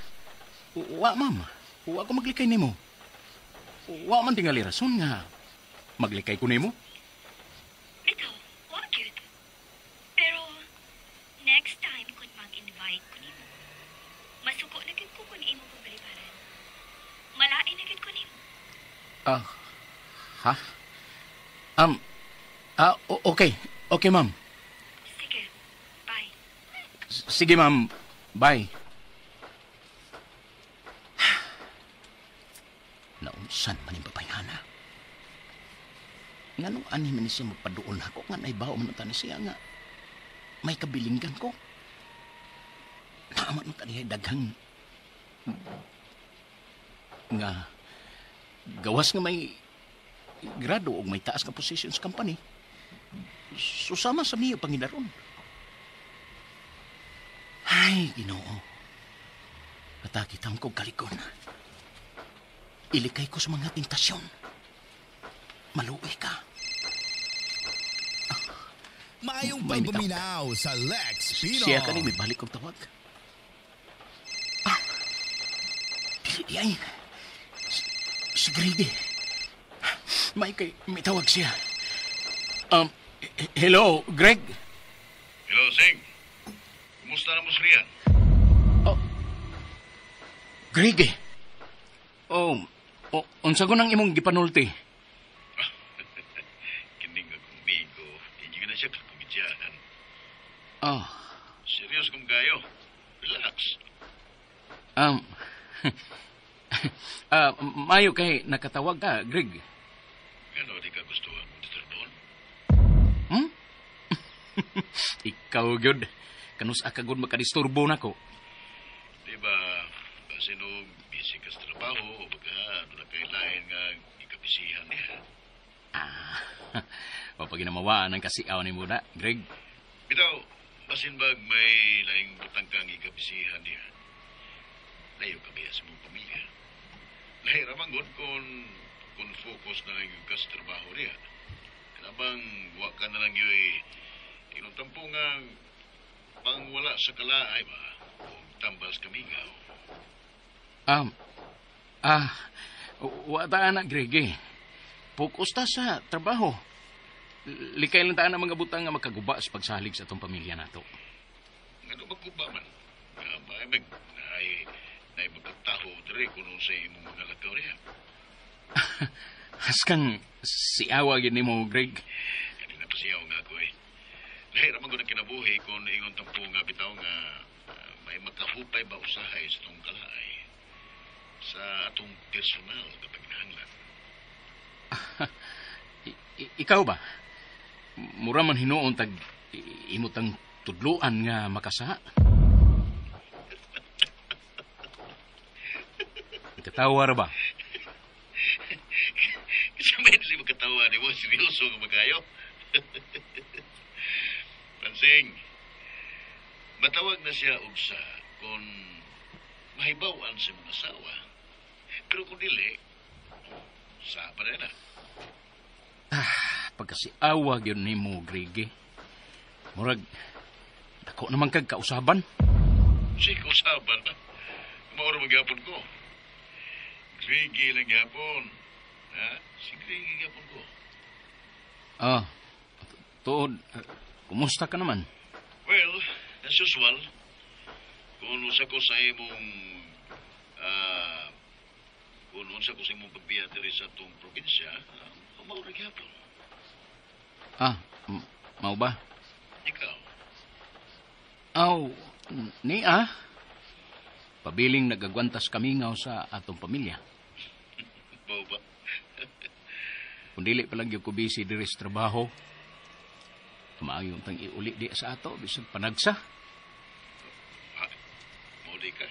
Wa, ma'am. Wa ko maglikay nimo. Wa man tingali rason nga maglikay ko nimo. Bitaw, wa gyud. Pero next time kung mag-invite ko nimo, masuko na gyud ko kung imo pagbalibaran. Malain na gyud ko nimo. Ha? Okay. Okay, ma'am. Sige. Bye. Sige, ma'am. Bye. Naunsan man yung babayhana. Nganong ani man siya magpaduol ako, nga naibaw man ang siya nga may kabilinggan ko. Naaman man niya daghang nga gawas nga may grado o may taas nga position sa company. Susama sa miyo pangidaron. Ay, Ginoo. Natakitang ko kalikon. Ilikay ko sa mga tentasyon. Maluoy ka. Maayong pagpaminaw sa Lex Pino. Siya ka rin, may balik kong tawag. Dili di ay. Si Grady. May kay, may tawag siya. Hello, Greg? Hello, Sing. Kumusta na mo si Rian? Oh, Greg eh. Oh, unsa ko nang imong gipanulti? Kining akong migo, hindi ka na siya kakomedyahan. Oh. Serious kung kayo. Relax. Mayo kay nakatawag ka, Greg. Gano di ka gusto ang disturbon? Ikaw, gyud. Kanus ka gud makadisturbo nako. Di ba, basin og busy ka sa trabaho o baka doon na kay lain nga ikabisihan niya. Papaginamawaan ang kasiaw ni mo na, Greg. Bitaw, basin bag may laing butang kang ikabisihan niya. Layo ka biya sa mong pamilya. Lahi ra man gud kung focus na lang yung ka sa trabaho niya. Kanabang wa ka na lang yo'y inutampo nga pangwala sa kalaay ba o tambas kamingaw. Wa ta na, Greg eh. Focus ta sa trabaho. Likay lang ta na mga butang nga makaguba sa pagsalig sa atong pamilya nato. Ngano magguba man? Ay, mag, ay, ay magkataho diri kung sa imong mga lakaw niya. Haskang siawa gyud nimo, Greg. Kanina pa siya nga ako eh. Lahi ra man gud ang kinabuhi kung ingon tampo nga bitaw nga may makahupay ba usahay sa tong kalaay sa atong personal nga paginahanglan. Ikaw ba? Mura man hinuon tag imo tang tudluan nga makasa. Katawa ra ba? Kasi may dili makatawa ni mo, seryoso nga magayo. Pansing, matawag na siya og sa kung mahibawan sa imong asawa. Pero kung dili, sa pa rin na. Pagkasiawa gyud nimo, Greg. Murag dako naman kag kausaban. Si kausaban ba? Mauro magyapon ko. Grigi lang gyapon. Ha? Si Grigi gyapon ko. Ah, tuod, kumusta ka naman? Well, as usual, kung unsa ko sa imong kung unsa ko sa imong pagbiya diri sa atong probinsya, mao ra gyapon. Ah, mao ba? Ikaw? Aw, ni ah. Pabiling nagagwantas kamingaw sa atong pamilya. Mao ba? Kung dili pa lang gyud ko busy diri sa trabaho, maayo tang iuli di sa ato bisag panagsa. Ha? Mao di ka?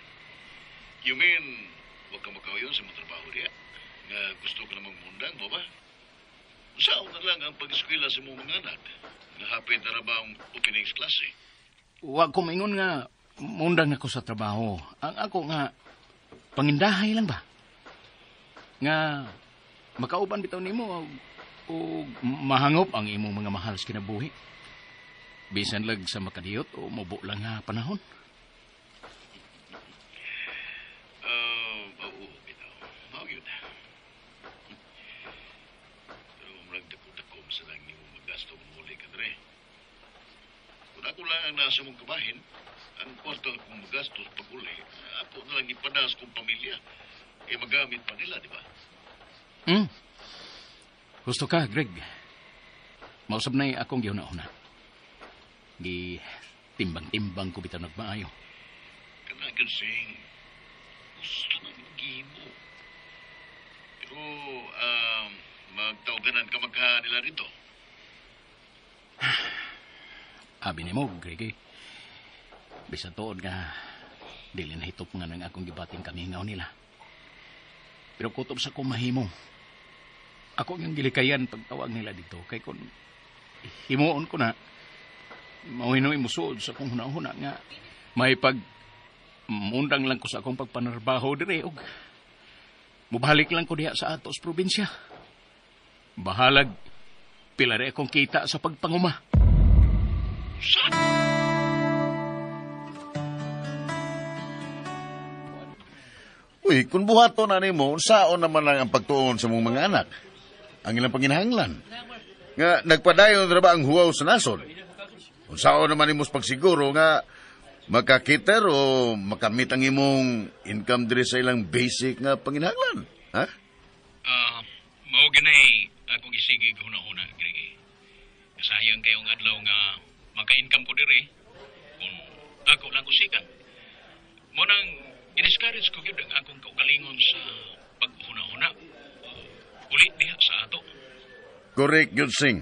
You mean, wag ka makauyon sa imong trabaho diya? Nga gusto ka namang mundang, mo ba? Saan na lang ang pag-eskwela sa imong mga anak? Nga hapit na ra ba ang opening klase? Wag ko maingon nga mundang ako sa trabaho. Ang ako nga pangindahay lang ba? Nga makauban bitaw nimo o mahangop ang imong mga mahal sa kinabuhi. Bisan lag sa makadiyot o mubo lang nga panahon. Oo, bitaw. Mao yun. Pero murag dako-dako sa lang nimo magasto muli ka dre. Kung ako lang ang nasa mong kabahin, ang kwarta akong magastos pag uli, ako na lang ipadas kong pamilya. Eh magamit pa nila, di ba? Gusto ka, Greg. Mausab na akong gihuna-huna. Gi timbang-timbang ko bitaw nagmaayo. Kanagan, Sing. Gusto na gihimo. Pero, magtawganan ka magka nila dito. Abi ni mo, Greg. Bisan tuod nga, dili na hitop nga nang akong gibating kamingaw nila. Pero kutob sa kong mahimo. Ako ang gilikayan pagtawag nila dito. Kay kung himuon ko na, mauhinoy musuod sa akong huna-huna nga may pag mundang lang ko sa akong pagpanarbaho dire og mubalik lang ko diha sa atos probinsya. Bahalag, pila rin akong kita sa pagpanguma. Uy, kung buhaton na nimo, saon naman lang ang pagtuon sa mong mga anak? Ang ilang panginahanglan. Nga, nagpadayon na ba ang huwaw sa nasod? Kung saon naman nimo pagsiguro nga makakiter o makamit ang imong income diri sa ilang basic nga panginahanglan? Ha? Mao ganay akong isigig huna-huna, Greg. Kasayang kayong adlaw nga maka-income ko diri kung ako lang kusikan. Mo nang i-discourage ko gyud ang akong kaugalingon sa paghuna-huna. Uli diha sa ato. Correct gyud, Sing.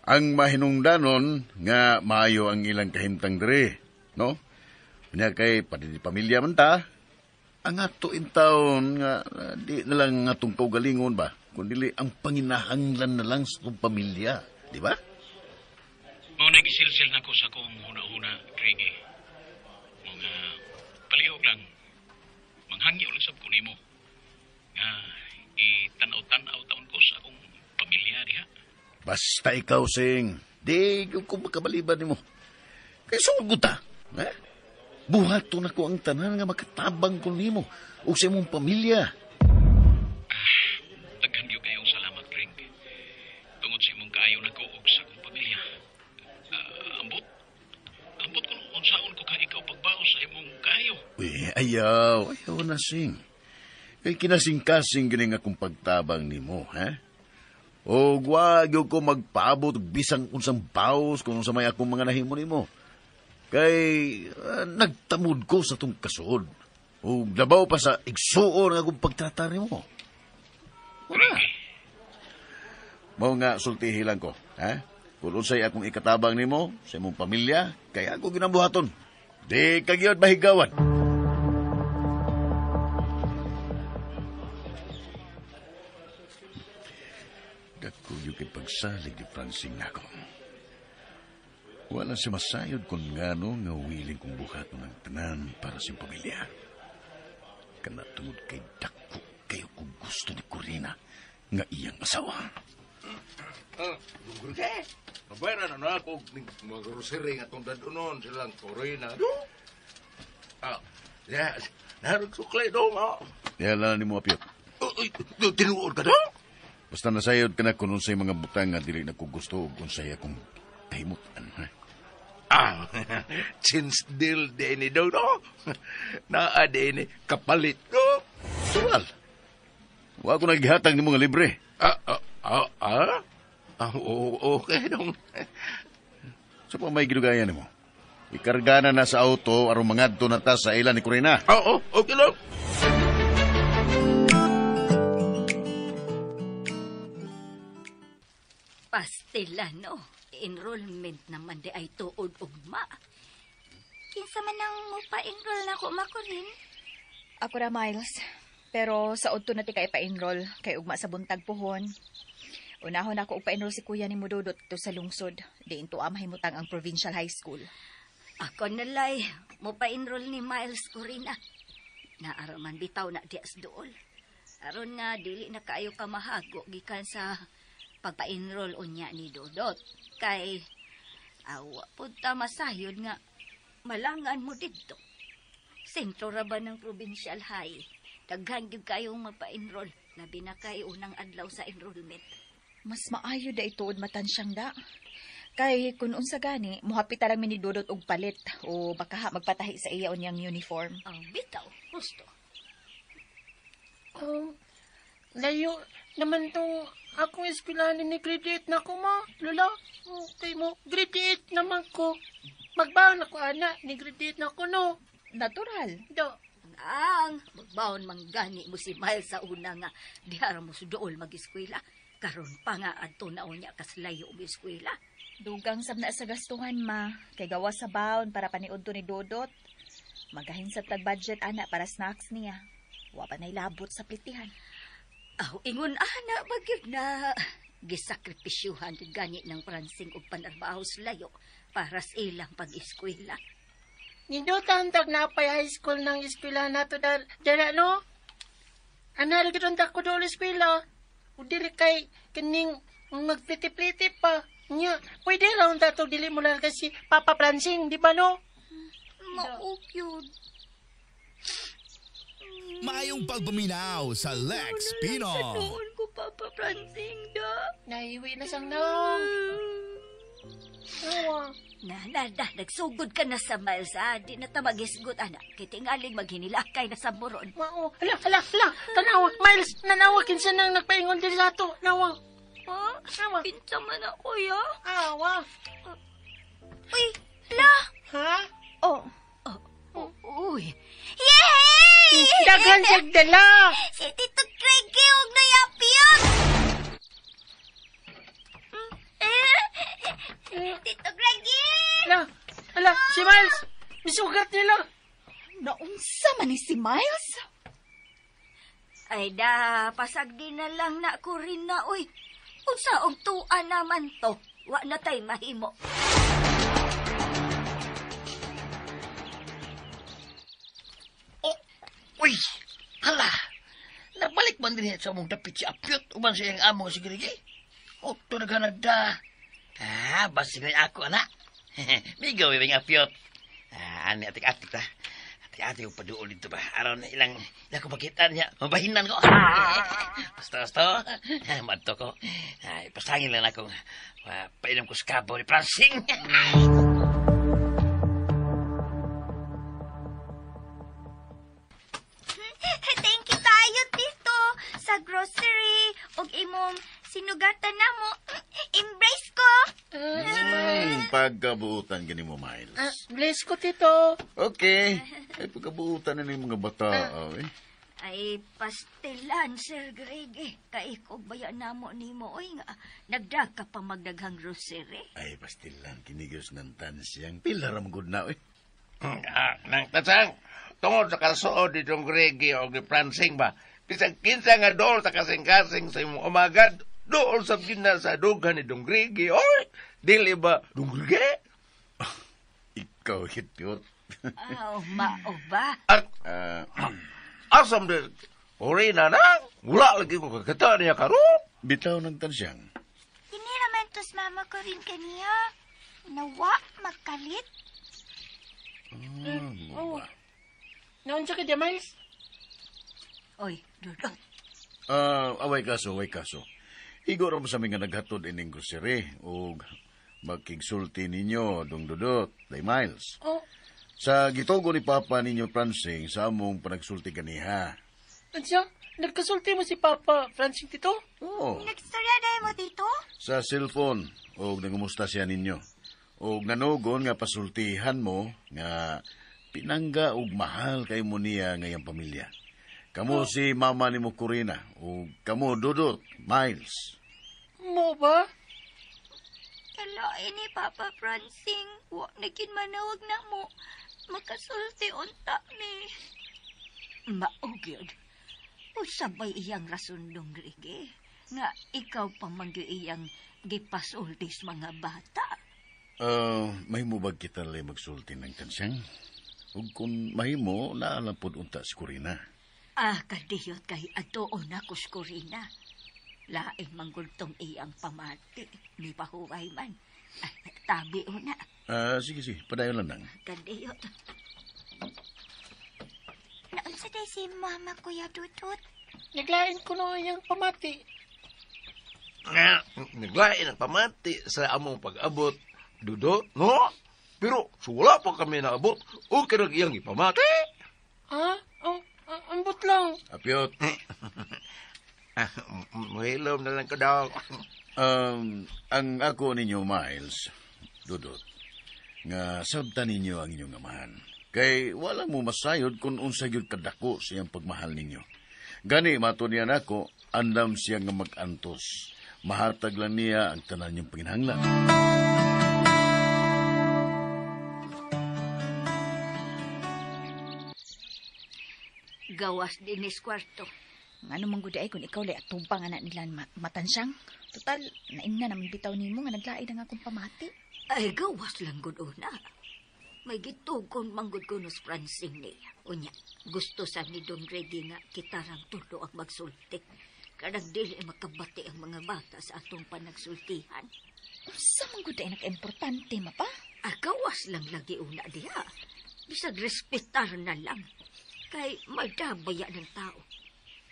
Ang mahinungdanon nga maayo ang ilang kahimtang diri, no? Unya kay pati pamilya man ta. Ang ato in taon nga di na lang atong kaugalingon ba, kundi ang panginahanglan na lang sa atong pamilya, di ba? Mao na gisilsil nako sa akong huna-huna, Greg. Mga palihog lang, manghangyo lang sab ko nimo. Nga itanaw-tanaw taon ko sa akong pamilya diha. Basta ikaw, Sing. Di ko makabaliban nimo. Kay sugod ta. Eh? Buhaton ako ang tanan nga makatabang ko nimo ug sa imong pamilya. Daghan gyud kayong salamat, Greg. Tungod sa imong kaayo nako ug sa akong pamilya. Ambot. Ambot kung unsaon ko ka ikaw pagbaos sa imong kaayo. Uy, ayaw. Ayaw na sing. Kay kinasing-kasing gining akong pagtabang nimo, ha? O wag ko magpaabot og bisang unsang baos kung sa may akong mga nahimo nimo. Kay nagtamod ko sa tong kasod. O labaw pa sa igsuon nga akong pagtratar nimo. Wala. Mao nga sultihi lang ko, ha? Kung unsay akong ikatabang nimo sa imong pamilya, kay ako ginabuhaton. Di ka gyud mahigawan. Dako yung kay pagsalig ni Francine nako. Wala si masayod kung ngano nga willing kong buhaton ng tanan para sa iyong pamilya. Kana tungod kay dako kayo kung gusto ni Corina nga iyang asawa. Dunggur ka. Mabayaran na ako mga grocery nga itong dadunon silang Corina. Ya, narog suklay dong. Yala ni mo apiyot. Uy, tinuod ka dong? Basta nasayod ka na kung unsay mga butang nga dili na ko gusto ug unsay akong kahimutan. Ha? Chins deal din ni dong, no? Naa din ni kapalit, no? Tural. Wa ko naghatag ni mga libre. Okay dong. Sa pa may gidugayan nimo? Ikarga na sa auto aron mangadto na ta sa ila ni Corina. Oo, okay lang. Pastila, no? Enrollment naman di ay tuod ugma. Kinsa man ang mo pa-enroll na ko, Makurin? Ako ra, Miles. Pero sa udto na ti ka ipa-enroll, kay ugma sa buntag puhon. Unahon ako og pa-enroll si kuya ni Mududot to sa lungsod. Diin to mahimutang ang provincial high school. Ako nalay, mo pa-enroll ni Miles Corina. Naaraman bitaw na dias dool. Aron nga dili na kaayo ka mahago gikan sa pagpa-enroll unya ni Dodot. Kay awa pud ta masayod nga malangan mo didto. Sentro ra ba ng provincial high? Daghan gyud kayong magpa-enroll. Labi na kay unang adlaw sa enrollment. Mas maayo da ituod matansyang da. Kay kun unsa gani, muhapit ta lang mi ni Dodot og palit o baka ha magpatahi sa iya unyang uniform. Ang bitaw, gusto. Layo naman tong akong eskwelahan ni grade 8 na ko, ma. Lola, okay mo. Grade 8 naman ko. Magbaon ako, ana. Ni grade 8 na ko, no? Natural. Do. Ang, magbaon manggani mo si Miles sa una nga. Dihara mo sa dool mag-eskwela. Karon pa nga adto na unya kaslayo mo eskwela. Dugang sab na sa gastuhan, ma. Kay gawa sa baon para paniud to ni Dodot. Magahin sa tag-budget, ana, para snacks niya. Wa pa na'y labot sa plitihan. Aw, ingon ana ba gyud na gisakripisyuhan gyud gani ng Francing og panarbaho sa layo para sa ilang pag-eskwela. Nindutan tag napay high school ng eskwela nato dara no? Ana ra gyud ang ko dool eskwela. O dili kay kining magpliti-pliti pa. Nya, pwede ra unta to dili mo lang kasi Papa Francing, di ba no? Mao gyud. Maayong pagpaminaw sa Lex Pino. Sa noon ko, Papa Francing, da. Naiwi na siyang naong. Awa. Na, nagsugod ka na sa Miles, ah. Di na ta magisgot, anak. Kay tingaling maghinilakay na sa moron. Mao. Hala, hala, hala. Tanawa, Miles, nanawa kinsa nang nagpaingon diri sa ato. Nawa. Ha? Nawa. Kinsa man ako, ya? Awa. Uy, hala. Ha? Oh. Uy. Yay! Daghan siyang dala. Si Tito Craigie og nayapiyon. Tito Craigie! Hala, hala, si Miles. Misugat nila. Naunsa man ni si Miles? Ay da, pasagdi na lang na ko rin na, uy. Unsa og tua naman to? Wa na tay mahimo. Oh, uy, hala. Nabalik man din sa among dapit si Apyot uban sa iyang amo si Grigi. O, to naghanagda. Ah, basta nga ako, anak. Migaw, ibig Apyot. Ah, ani, atik-atik ta. Atik-atik yung paduol dito ba? Aron ilang ko makita niya. Mabahinan ko. Basta, basta. Madto ko. Ay, pasangin lang akong painom ko sa kabo ni Francing. Thank you tayo, Tito, sa grocery ug imong sinugatan na mo. Embrace ko. Pagkabuutan gani mo, Miles. Bless ko, Tito. Okay. Ay, pagkabuutan na ng mga bata. Eh. Ay, pastilan, Sir Greg. Eh. Kay ko baya namo nimo oy nga nagdag ka pa magdaghang grocery. Ay, pastilan, kinigos ng tansyang. Pila ra man gud na, oy. Nang tasang, tungod sa kasuod ni Dong Gregi o ni Francing ba, bisag kinsa nga dool sa kasing-kasing sa imong umagad, dool sa gina sa dugan ni Dong Gregi, oy, dili ba Dong Gregi? Ikaw, hityot. Aw, mao ba? At, asam de, ori na nang, wala lagi ko kakita niya karon. Bitaw ng tansyang. Kini raman tos mama ko rin kaniya. Nawa, magkalit. Oh. Naunsa ka di, Miles? Oy, Dudot. Away kaso, away kaso. Igor mo sa mga naghatod ining grocery ug makigsulti ninyo, Dong Dudot, Day Miles. Oh. Sa gitugo ni Papa ninyo, Francing, sa among panagsulti kaniha. Unsa? Nagkasulti mo si Papa Francing, Tito? Oo. Nagstorya dahil mo, Tito? Sa cellphone, og nangumusta siya ninyo. Og nanugon nga pasultihan mo nga pinangga og mahal kay mo niya ngayang pamilya. Kamo si mama ni mo Corina og kamo Dudot, Miles. Mo ba? Kalain ni Papa Francing. Wa na manawag na mo. Makasulti unta mi. Mao gyud. Usabay iyang rason, Dong Greg, eh. Nga ikaw pa man gyud iyang gipasulti sa mga bata. Mahimo ba kita lay magsulti ng tansyang? Ug kung mahimo, naalam pod unta si Corina. Ah, kadiyot kay atuon na ko si Corina. Lain manggultong iyang pamati. Ni pahuway man. Ay, tabi una. Sige, sige. Padayon lang nang. Kadiyot. Naunsa day si Mama Kuya Dudut? Naglain ko na iyang pamati. Nga, naglain ang pamati sa among pag-abot, Dudot, no? Pero, so wala pa kami naabot, okay na iyang ipamati. Ha? Oh, ambot lang. Apyot. Muhilom na lang ko daw. Ang ako ninyo, Miles, Dudot, nga sabta ninyo ang inyong amahan. Kay wala mo masayod kung unsa gyud kadako sa iyang pagmahal ninyo. Gani, mato niya nako, andam siya nga mag-antos. Mahatag lang niya ang tanan niyong panginahanglan. Gawas dinis kwarto. Ngano man gud ay kung ikaw lay atubang anak nila matansyang. Total, naingna naman bitaw nimo nga naglain ang akong pamati. Ay, gawas lang gud una. May gitugon manggod ko nos Francing niya. Unya, gusto sa ni Don Reggie nga kitarang tulo ang magsulti. Kanang dili makabati ang mga bata sa atong panagsultihan. Unsa man gud ay nakaimportante mapa? Ah, gawas lang lagi una diha. Bisag respetar na lang. Kay madabaya ng tao.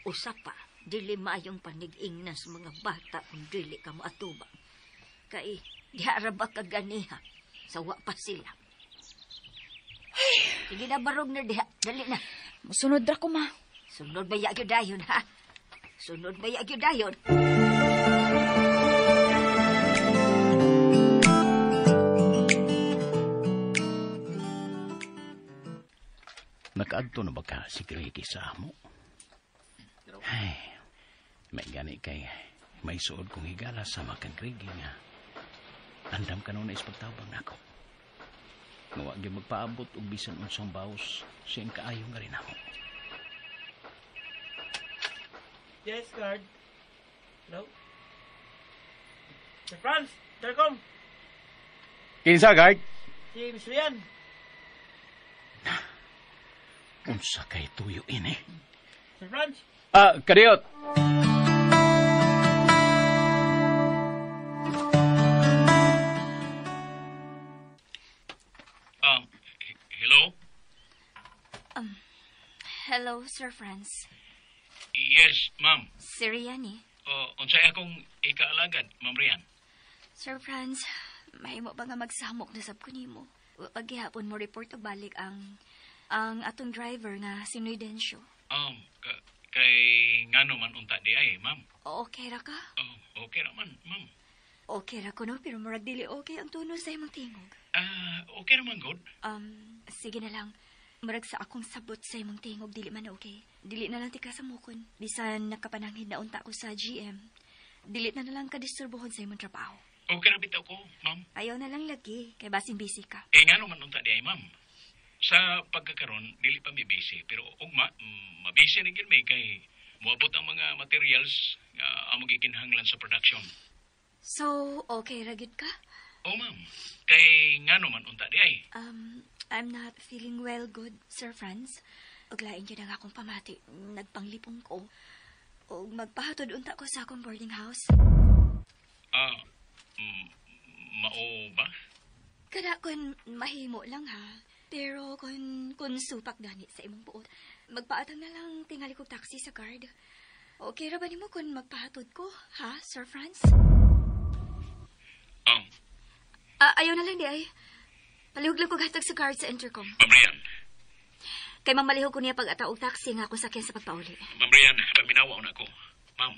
Usa pa, dili maayong panig-ingnan sa mga bata kung dili ka moatubang. Kay diha ra ba ka ganiha? Sawa pa sila. Sige na, barog na diha. Dali na. Musunod ra ko, ma. Sunod ba ya gyud dayon, ha? Sunod ba ya gyud dayon? Nakaadto na ba ka si Gregi sa amo? Ay, may gani kay may suod kong higala sa makang Gregi nga. Andam ka noon na ispagtabang nako. Nga wa gyud magpaabot og bisan unsang baos siyang kaayo nga rin amo. Yes, guard. Hello? Sir Franz, Tercom. Kinsa, guard? Si Miss Rian. Unsa kay tuyo ini? Sir Franz. Kadiyot. Hello? Hello, Sir Franz. Yes, ma'am. Si Rian eh. Unsay akong ikaalagad, Ma'am Rian? Sir Franz, mahimo ba nga magsamok na sab ko nimo? Wa pa gihapon mo report og balik ang atong driver nga si Nuidencio. Kay ngano man unta di ay, ma'am. Okay ra ka? Oh, okay ra man, ma'am. Okay ra ko no, pero murag dili okay ang tono sa imong tingog. Okay ra man good. Sige na lang. Murag sa akong sabot sa imong tingog dili man okay. Dili na lang tika sa mukon. Bisan nakapanangid na unta ko sa GM. Dili na lang ka disturbohon sa imong trabaho. Okay ra bitaw ko, ma'am. Ayaw na lang lagi, kay basin busy ka. Eh ngano man unta di ay, ma'am. Sa pagkakaron dili pa mi busy, pero ugma mabusy na gyud mi kay moabot ang mga materials nga among gikinahanglan sa production. So, okay ra gyud ka? Oh, ma'am. Kay ngano man unta di ay? I'm not feeling well good, Sir Franz. Ug lain gyud ang akong pamati. Nagpanglipong ko. Og magpahatod unta ko sa akong boarding house. Mao ba? Kana kun mahimo lang ha. Pero kung supak gani sa imong buot, magpaatang na lang tingali kog taxi sa guard. Okay ra ba nimo kung magpahatod ko, ha, Sir Franz? Ayaw na lang di ay. Palihog lang kog hatag sa guard sa intercom. Ma'am Rian. Kay mamalihog ko niya pag-ata og taxi nga ako sakyan sa pagpauli. Ma'am Rian, paminawa na ako. Ma'am.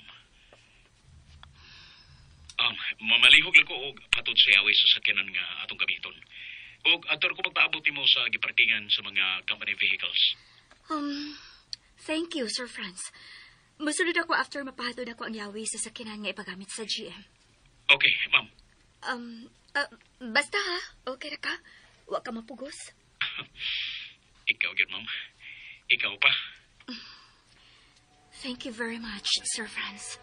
Mamalihog lang ko og patod sa away sa sakyanan nga atong gamiton. Og adtor ko magpaabot nimo sa giparkingan sa mga company vehicles. Thank you, Sir Franz. Musulod ako after mapahatod ako ang yawi sa sakyanan nga ipagamit sa GM. Okay, ma'am. Basta ha, okay ra ka? Wa ka mapugos? Ikaw gyud, ma'am. Ikaw pa. Thank you very much, Sir Franz.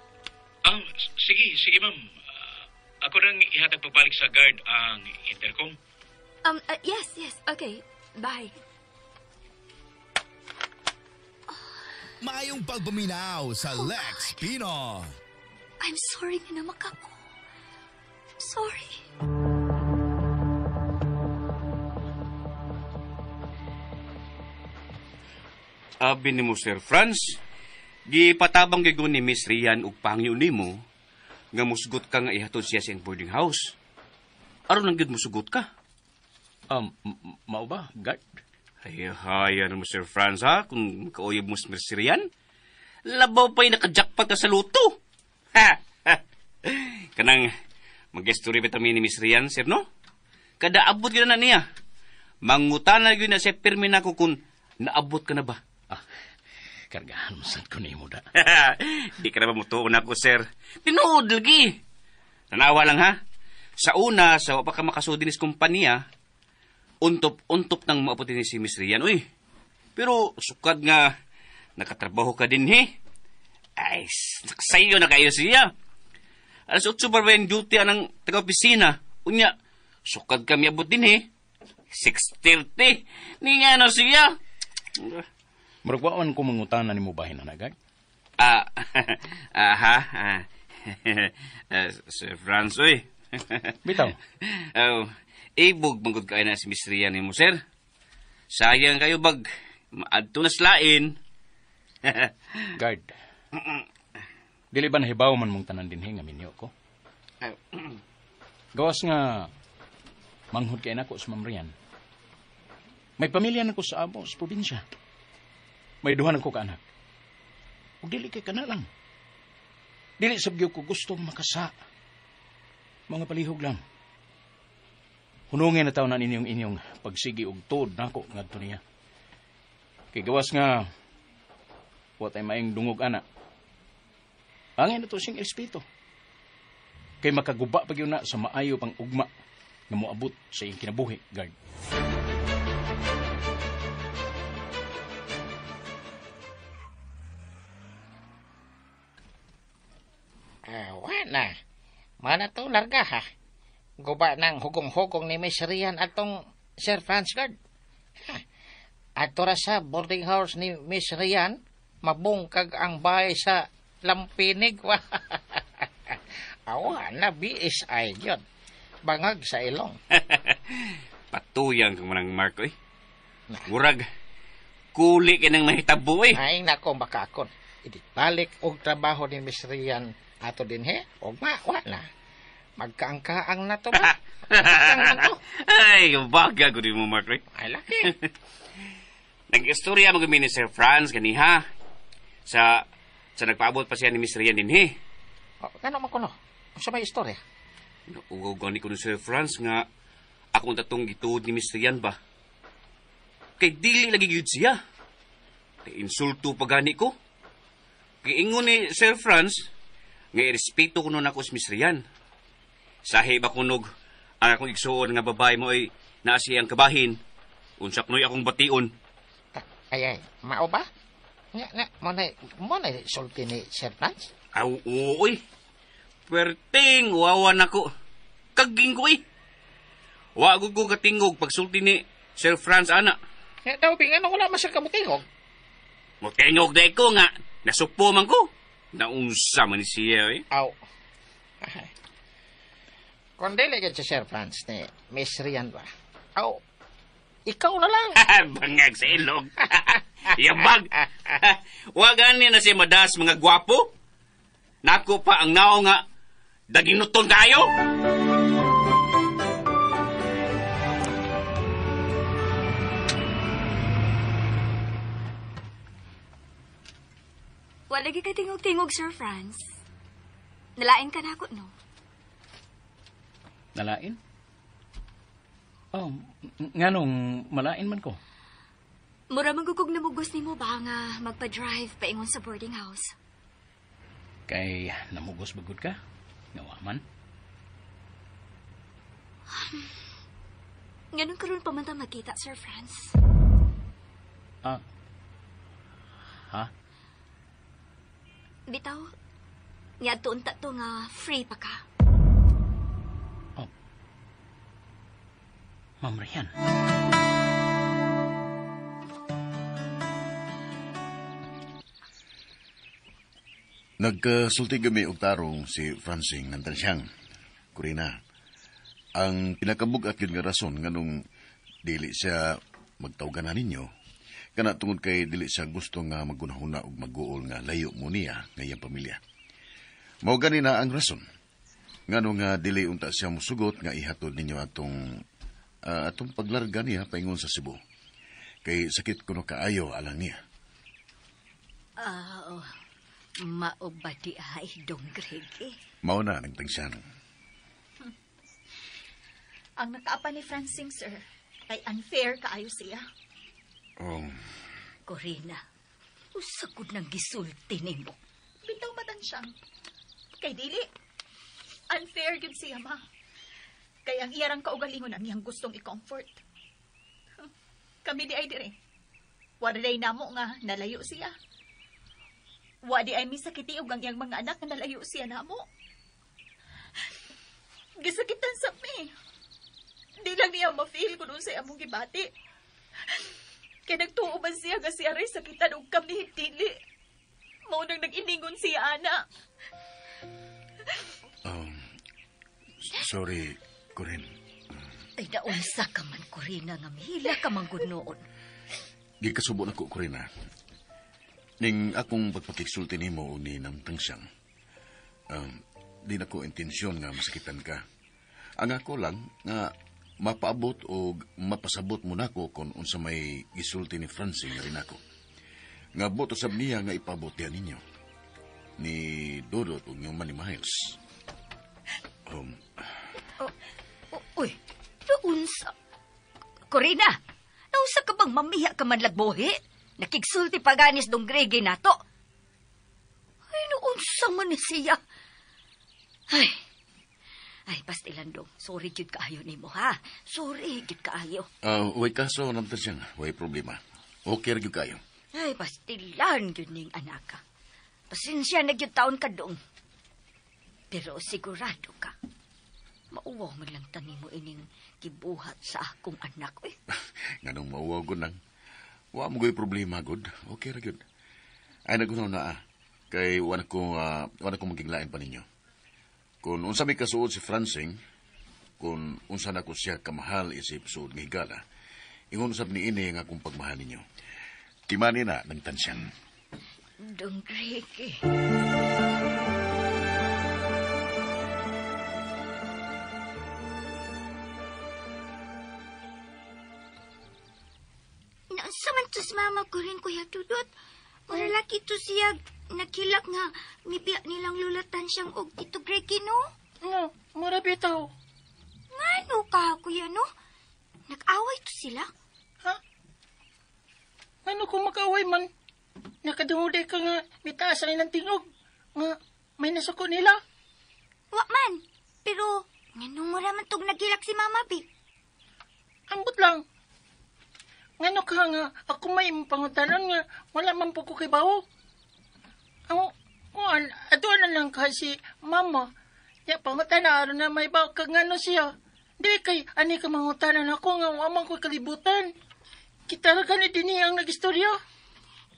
Sige, ma'am. Ako nang ihatag pagbalik sa guard ang intercom. Yes. Okay, bye. Maayong pagpaminaw sa Lex Pino. I'm sorry nga naman ako. Sorry. Abi nimo, Sir Franz, gipatabang gyud ni Miss Rian og pangyo nimo nga musgot ka nga ihatod siya sa iyang boarding house. Aron lang gyud musugot ka. Mao ba, guard? Ay, haya mo, Sir Franz, ha? Kung kauyab mo si Miss Rian, labaw pa'y nakajackpot ka sa luto. Ha! Kanang mag-story ba ni Miss Rian, sir, no? Kada abot yun na niya. Mangutana yun na siya pirmi na ko kung naabot ka na ba. Kargahan mo saan ko na imo da. Di ka na ba mutuon ako, sir? Tinuod lagi. Tanawa lang, ha? Sa una, sa wapa ka makasudi ni kumpanya, untop-untop nang maabot ni si Miss Rian, uy. Pero sukad nga, nakatrabaho ka din, he. Ay, sayo na kayo siya. 8:00 pa ba yung duty anang taga-opisina? Unya, sukad kami abot din, he. 6:30. Ni nga no siya. Murag wa man ko mangutana nimo bahin na nagag. Aha. Sir Franz, uy. Bitaw. Oh, ibog manggod kayo na si Miss Rian nimo, sir. Sayang kayo bag maadto na slain. Guard. Dili ba nahibaw man mong tanan dinhi nga minyo ko? Gawas nga manghod kay nako sa Ma'am Rian. May pamilya na ko sa amo sa probinsya. May duha na ko kaanak. Ug dili kay kana lang. Dili sab gyud ko gusto makasa. Mga palihog lang. Hunungin na taw na ninyong inyong pagsigi og tuod nako ngadto niya. Kay gawas nga wa tay maing dungog ana. Angay na to siyang respeto. Kay makaguba pa gyud na sa maayo pang ugma nga moabot sa iyang kinabuhi, guard. Wa na. Mana to larga ha. Guba ng hugong-hugong ni Miss Rian atong Sir Franz Guard. Ato ra sa boarding house ni Miss Rian, mabungkag ang bahay sa Lampinig. Awa na, BSI yun. Bangag sa ilong. Patuyang kang manang Mark, oy. Murag, kuli ka ng mahitabo, eh. Ay, nako, bakakon. Balik og trabaho ni Miss Rian ato din, he? Og ma, wa na. Magkaangkaang na to ba? Magkaangkaang to. Ay, baga ko din mo, Mark, oy. Ay, laki. Nag-istorya mo ni Sir Franz, ganiha. Sa nagpaabot pa siya ni Miss Rian dinhi. Oh, ngano man kuno? Unsa may istorya? Naugaw gani ko ni Sir Franz nga akong tatong gituod ni Miss Rian ba. Kay dili lagi gyud siya. Kay insulto pa gani ko. Kay ingon ni Sir Franz nga irespeto kuno nako si Miss Rian. Sahi ba kunog ang akong igsuon nga babae mo ay naa siyang kabahin. Unsa kunoy akong bation. Ay, mao ba? Nga, mo na sulti ni Sir Franz? Aw, uy. Perting, wawa na ko. Kaging ko eh. Wagod ko katingog pagsulti ni Sir Franz, ana. Eh, daw, ano, wala man siya kamutingog. Mutingog na ko nga. Nasupo man ko. Naunsa man siya eh. Aw. Kung dili si Sir Franz ni Miss Rian ba? Aw, ikaw na lang. Bangag sa ilog. Yabag. Wagan niya na si Madas mga gwapo. Nako pa ang nao nga daginuton kayo. Wala lagi ka tingog-tingog, Sir Franz. Nalain ka na ako, no? Nalain? Oh, nganong malain man ko? Mura magugog na mugos nimo ba nga magpa-drive paingon sa boarding house? Kay namugos bagod ka? Ngawa man? Nganong karon pa man ta magkita, Sir Franz? Ah. Ha? Bitaw, niadto unta to nga free pa ka. Oh. Ma'am Rian. Nagkasulti kami og tarong si Francing ng Tansyang. Corina, ang pinakabugat yun nga rason nganong dili siya magtawgan na ninyo, kana tungod kay dili siya gusto nga maggunahuna og mag-uol nga layo mo niya nga iyang pamilya. Mao gani na ang rason ngano nga dili unta siya musugot nga ihatod ninyo atong atong paglarga niya paingon sa Cebu. Kay sakit kuno kaayo alang niya. Mao ba di ay dong Greg eh? Mao na nagtangsyan. Ang nakaapan ni Francing, sir, ay unfair kaayo siya. Oh. Corina, usagod ng gisulti nimo. Bitaw matansyang. Kay dili, unfair gyud siya, ma. Kay ang iyarang kaugalingon ang iyang gustong i-comfort. Kami di ay dire. Wala namo nga nalayo siya. Wa di ay misakiti og ang iyang mga anak nga nalayo siya namo. Gisakitan sa mi. Di lang niya ma-feel kung unsay among gibati. Kaya nagtuo man siya nga siya rin sakitan og kami dili. Mao nang nag-iningon siya, ana. Sorry, Corinne. Ay, naunsa ka man, Corina, nga mihila ka man gud noon. Gikasubo na ko, Corina. Ning akong pagpakigsulti nimo o ni Namtangsyang, di na ko intensyon nga masakitan ka. Ang ako lang nga mapaabot o mapasabot mo nako kung unsa may gisulti ni Francine nga rin ako. Nga boto sab niya nga ipaabot diha ninyo. Ni Dodot ug niyong man ni Miles. Uy, naunsa. Corina, naunsa ka bang mamiha ka man lagbuhi? Nakigsulti pa ganis dong Grege nato. Ay, naunsa man ni siya. Ay, pastilan dong. Sorry, gyud kaayo nimo, ha? Sorry, gyud kaayo. Way kaso, Namtangsyang. Way problema. Okay, gyud kaayo. Ay, pastilan gyud ning anak ka. Pasensya na gyud taon ka dong. Pero sigurado ka, mauwaw man lang tani mo ining gibuhat sa akong anak. Uy. Nganong mauwaw ko nang, wa mo go'y problema, good. Okay ra gyud. Ay, nagunaw na, ah. Kay wa na ko magiglain pa ninyo. Kung unsa may kasuod si Francing, kung unsa na ko siya kamahal isip suod nga higala, ingon usab ni ini nga akong pagmahal ninyo. Timani na ng tansyan. Dong Greg. Naunsa man to si mama ko rin, Kuya Dudut. Mura laki to siya nakilak nga mibiya nilang lulatan siyang og Tito Greggy, no? No, mura bitaw. Ngano ka, kuya, no? Nag-away to sila? Ha? Ano kung mag-away man? Nakadunguday ka nga mitaas ang ilang tingog. Nga may nasuko nila. Wa man. Pero, nganong mura man tog nagilak si Mama, bi? Ambot lang. Ngano ka nga, ako may pangutanon nga, wala man po ko kay bawo. Ang, kuan, ato na lang ka si Mama. Ya, pangutana, aron na may bawo ka ngano siya. Di kay, ani ka mangutanan ako nga, wa man ko kalibutan. Kita ra gani dinhi ang nagistorya.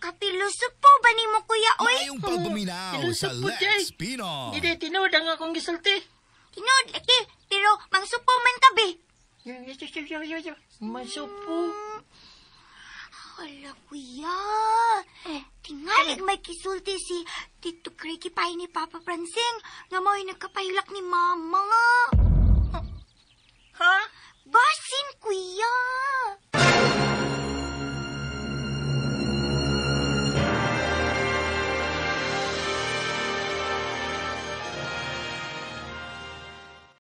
Kapiluso po ba nimo, kuya, oy? Maayong pagpaminaw sa Piluso po, Lex Jay. Pinoy. Hindi, tinuod ang akong gisulti. Tinuod, laki, pero mangsupo man ka, bi. Masupo. Hala, kuya. Tingalig may kisulti si Tito Greggy pa ni Papa Francing nga mao'y nagkapahilak ni Mama. Ha? Basin, kuya.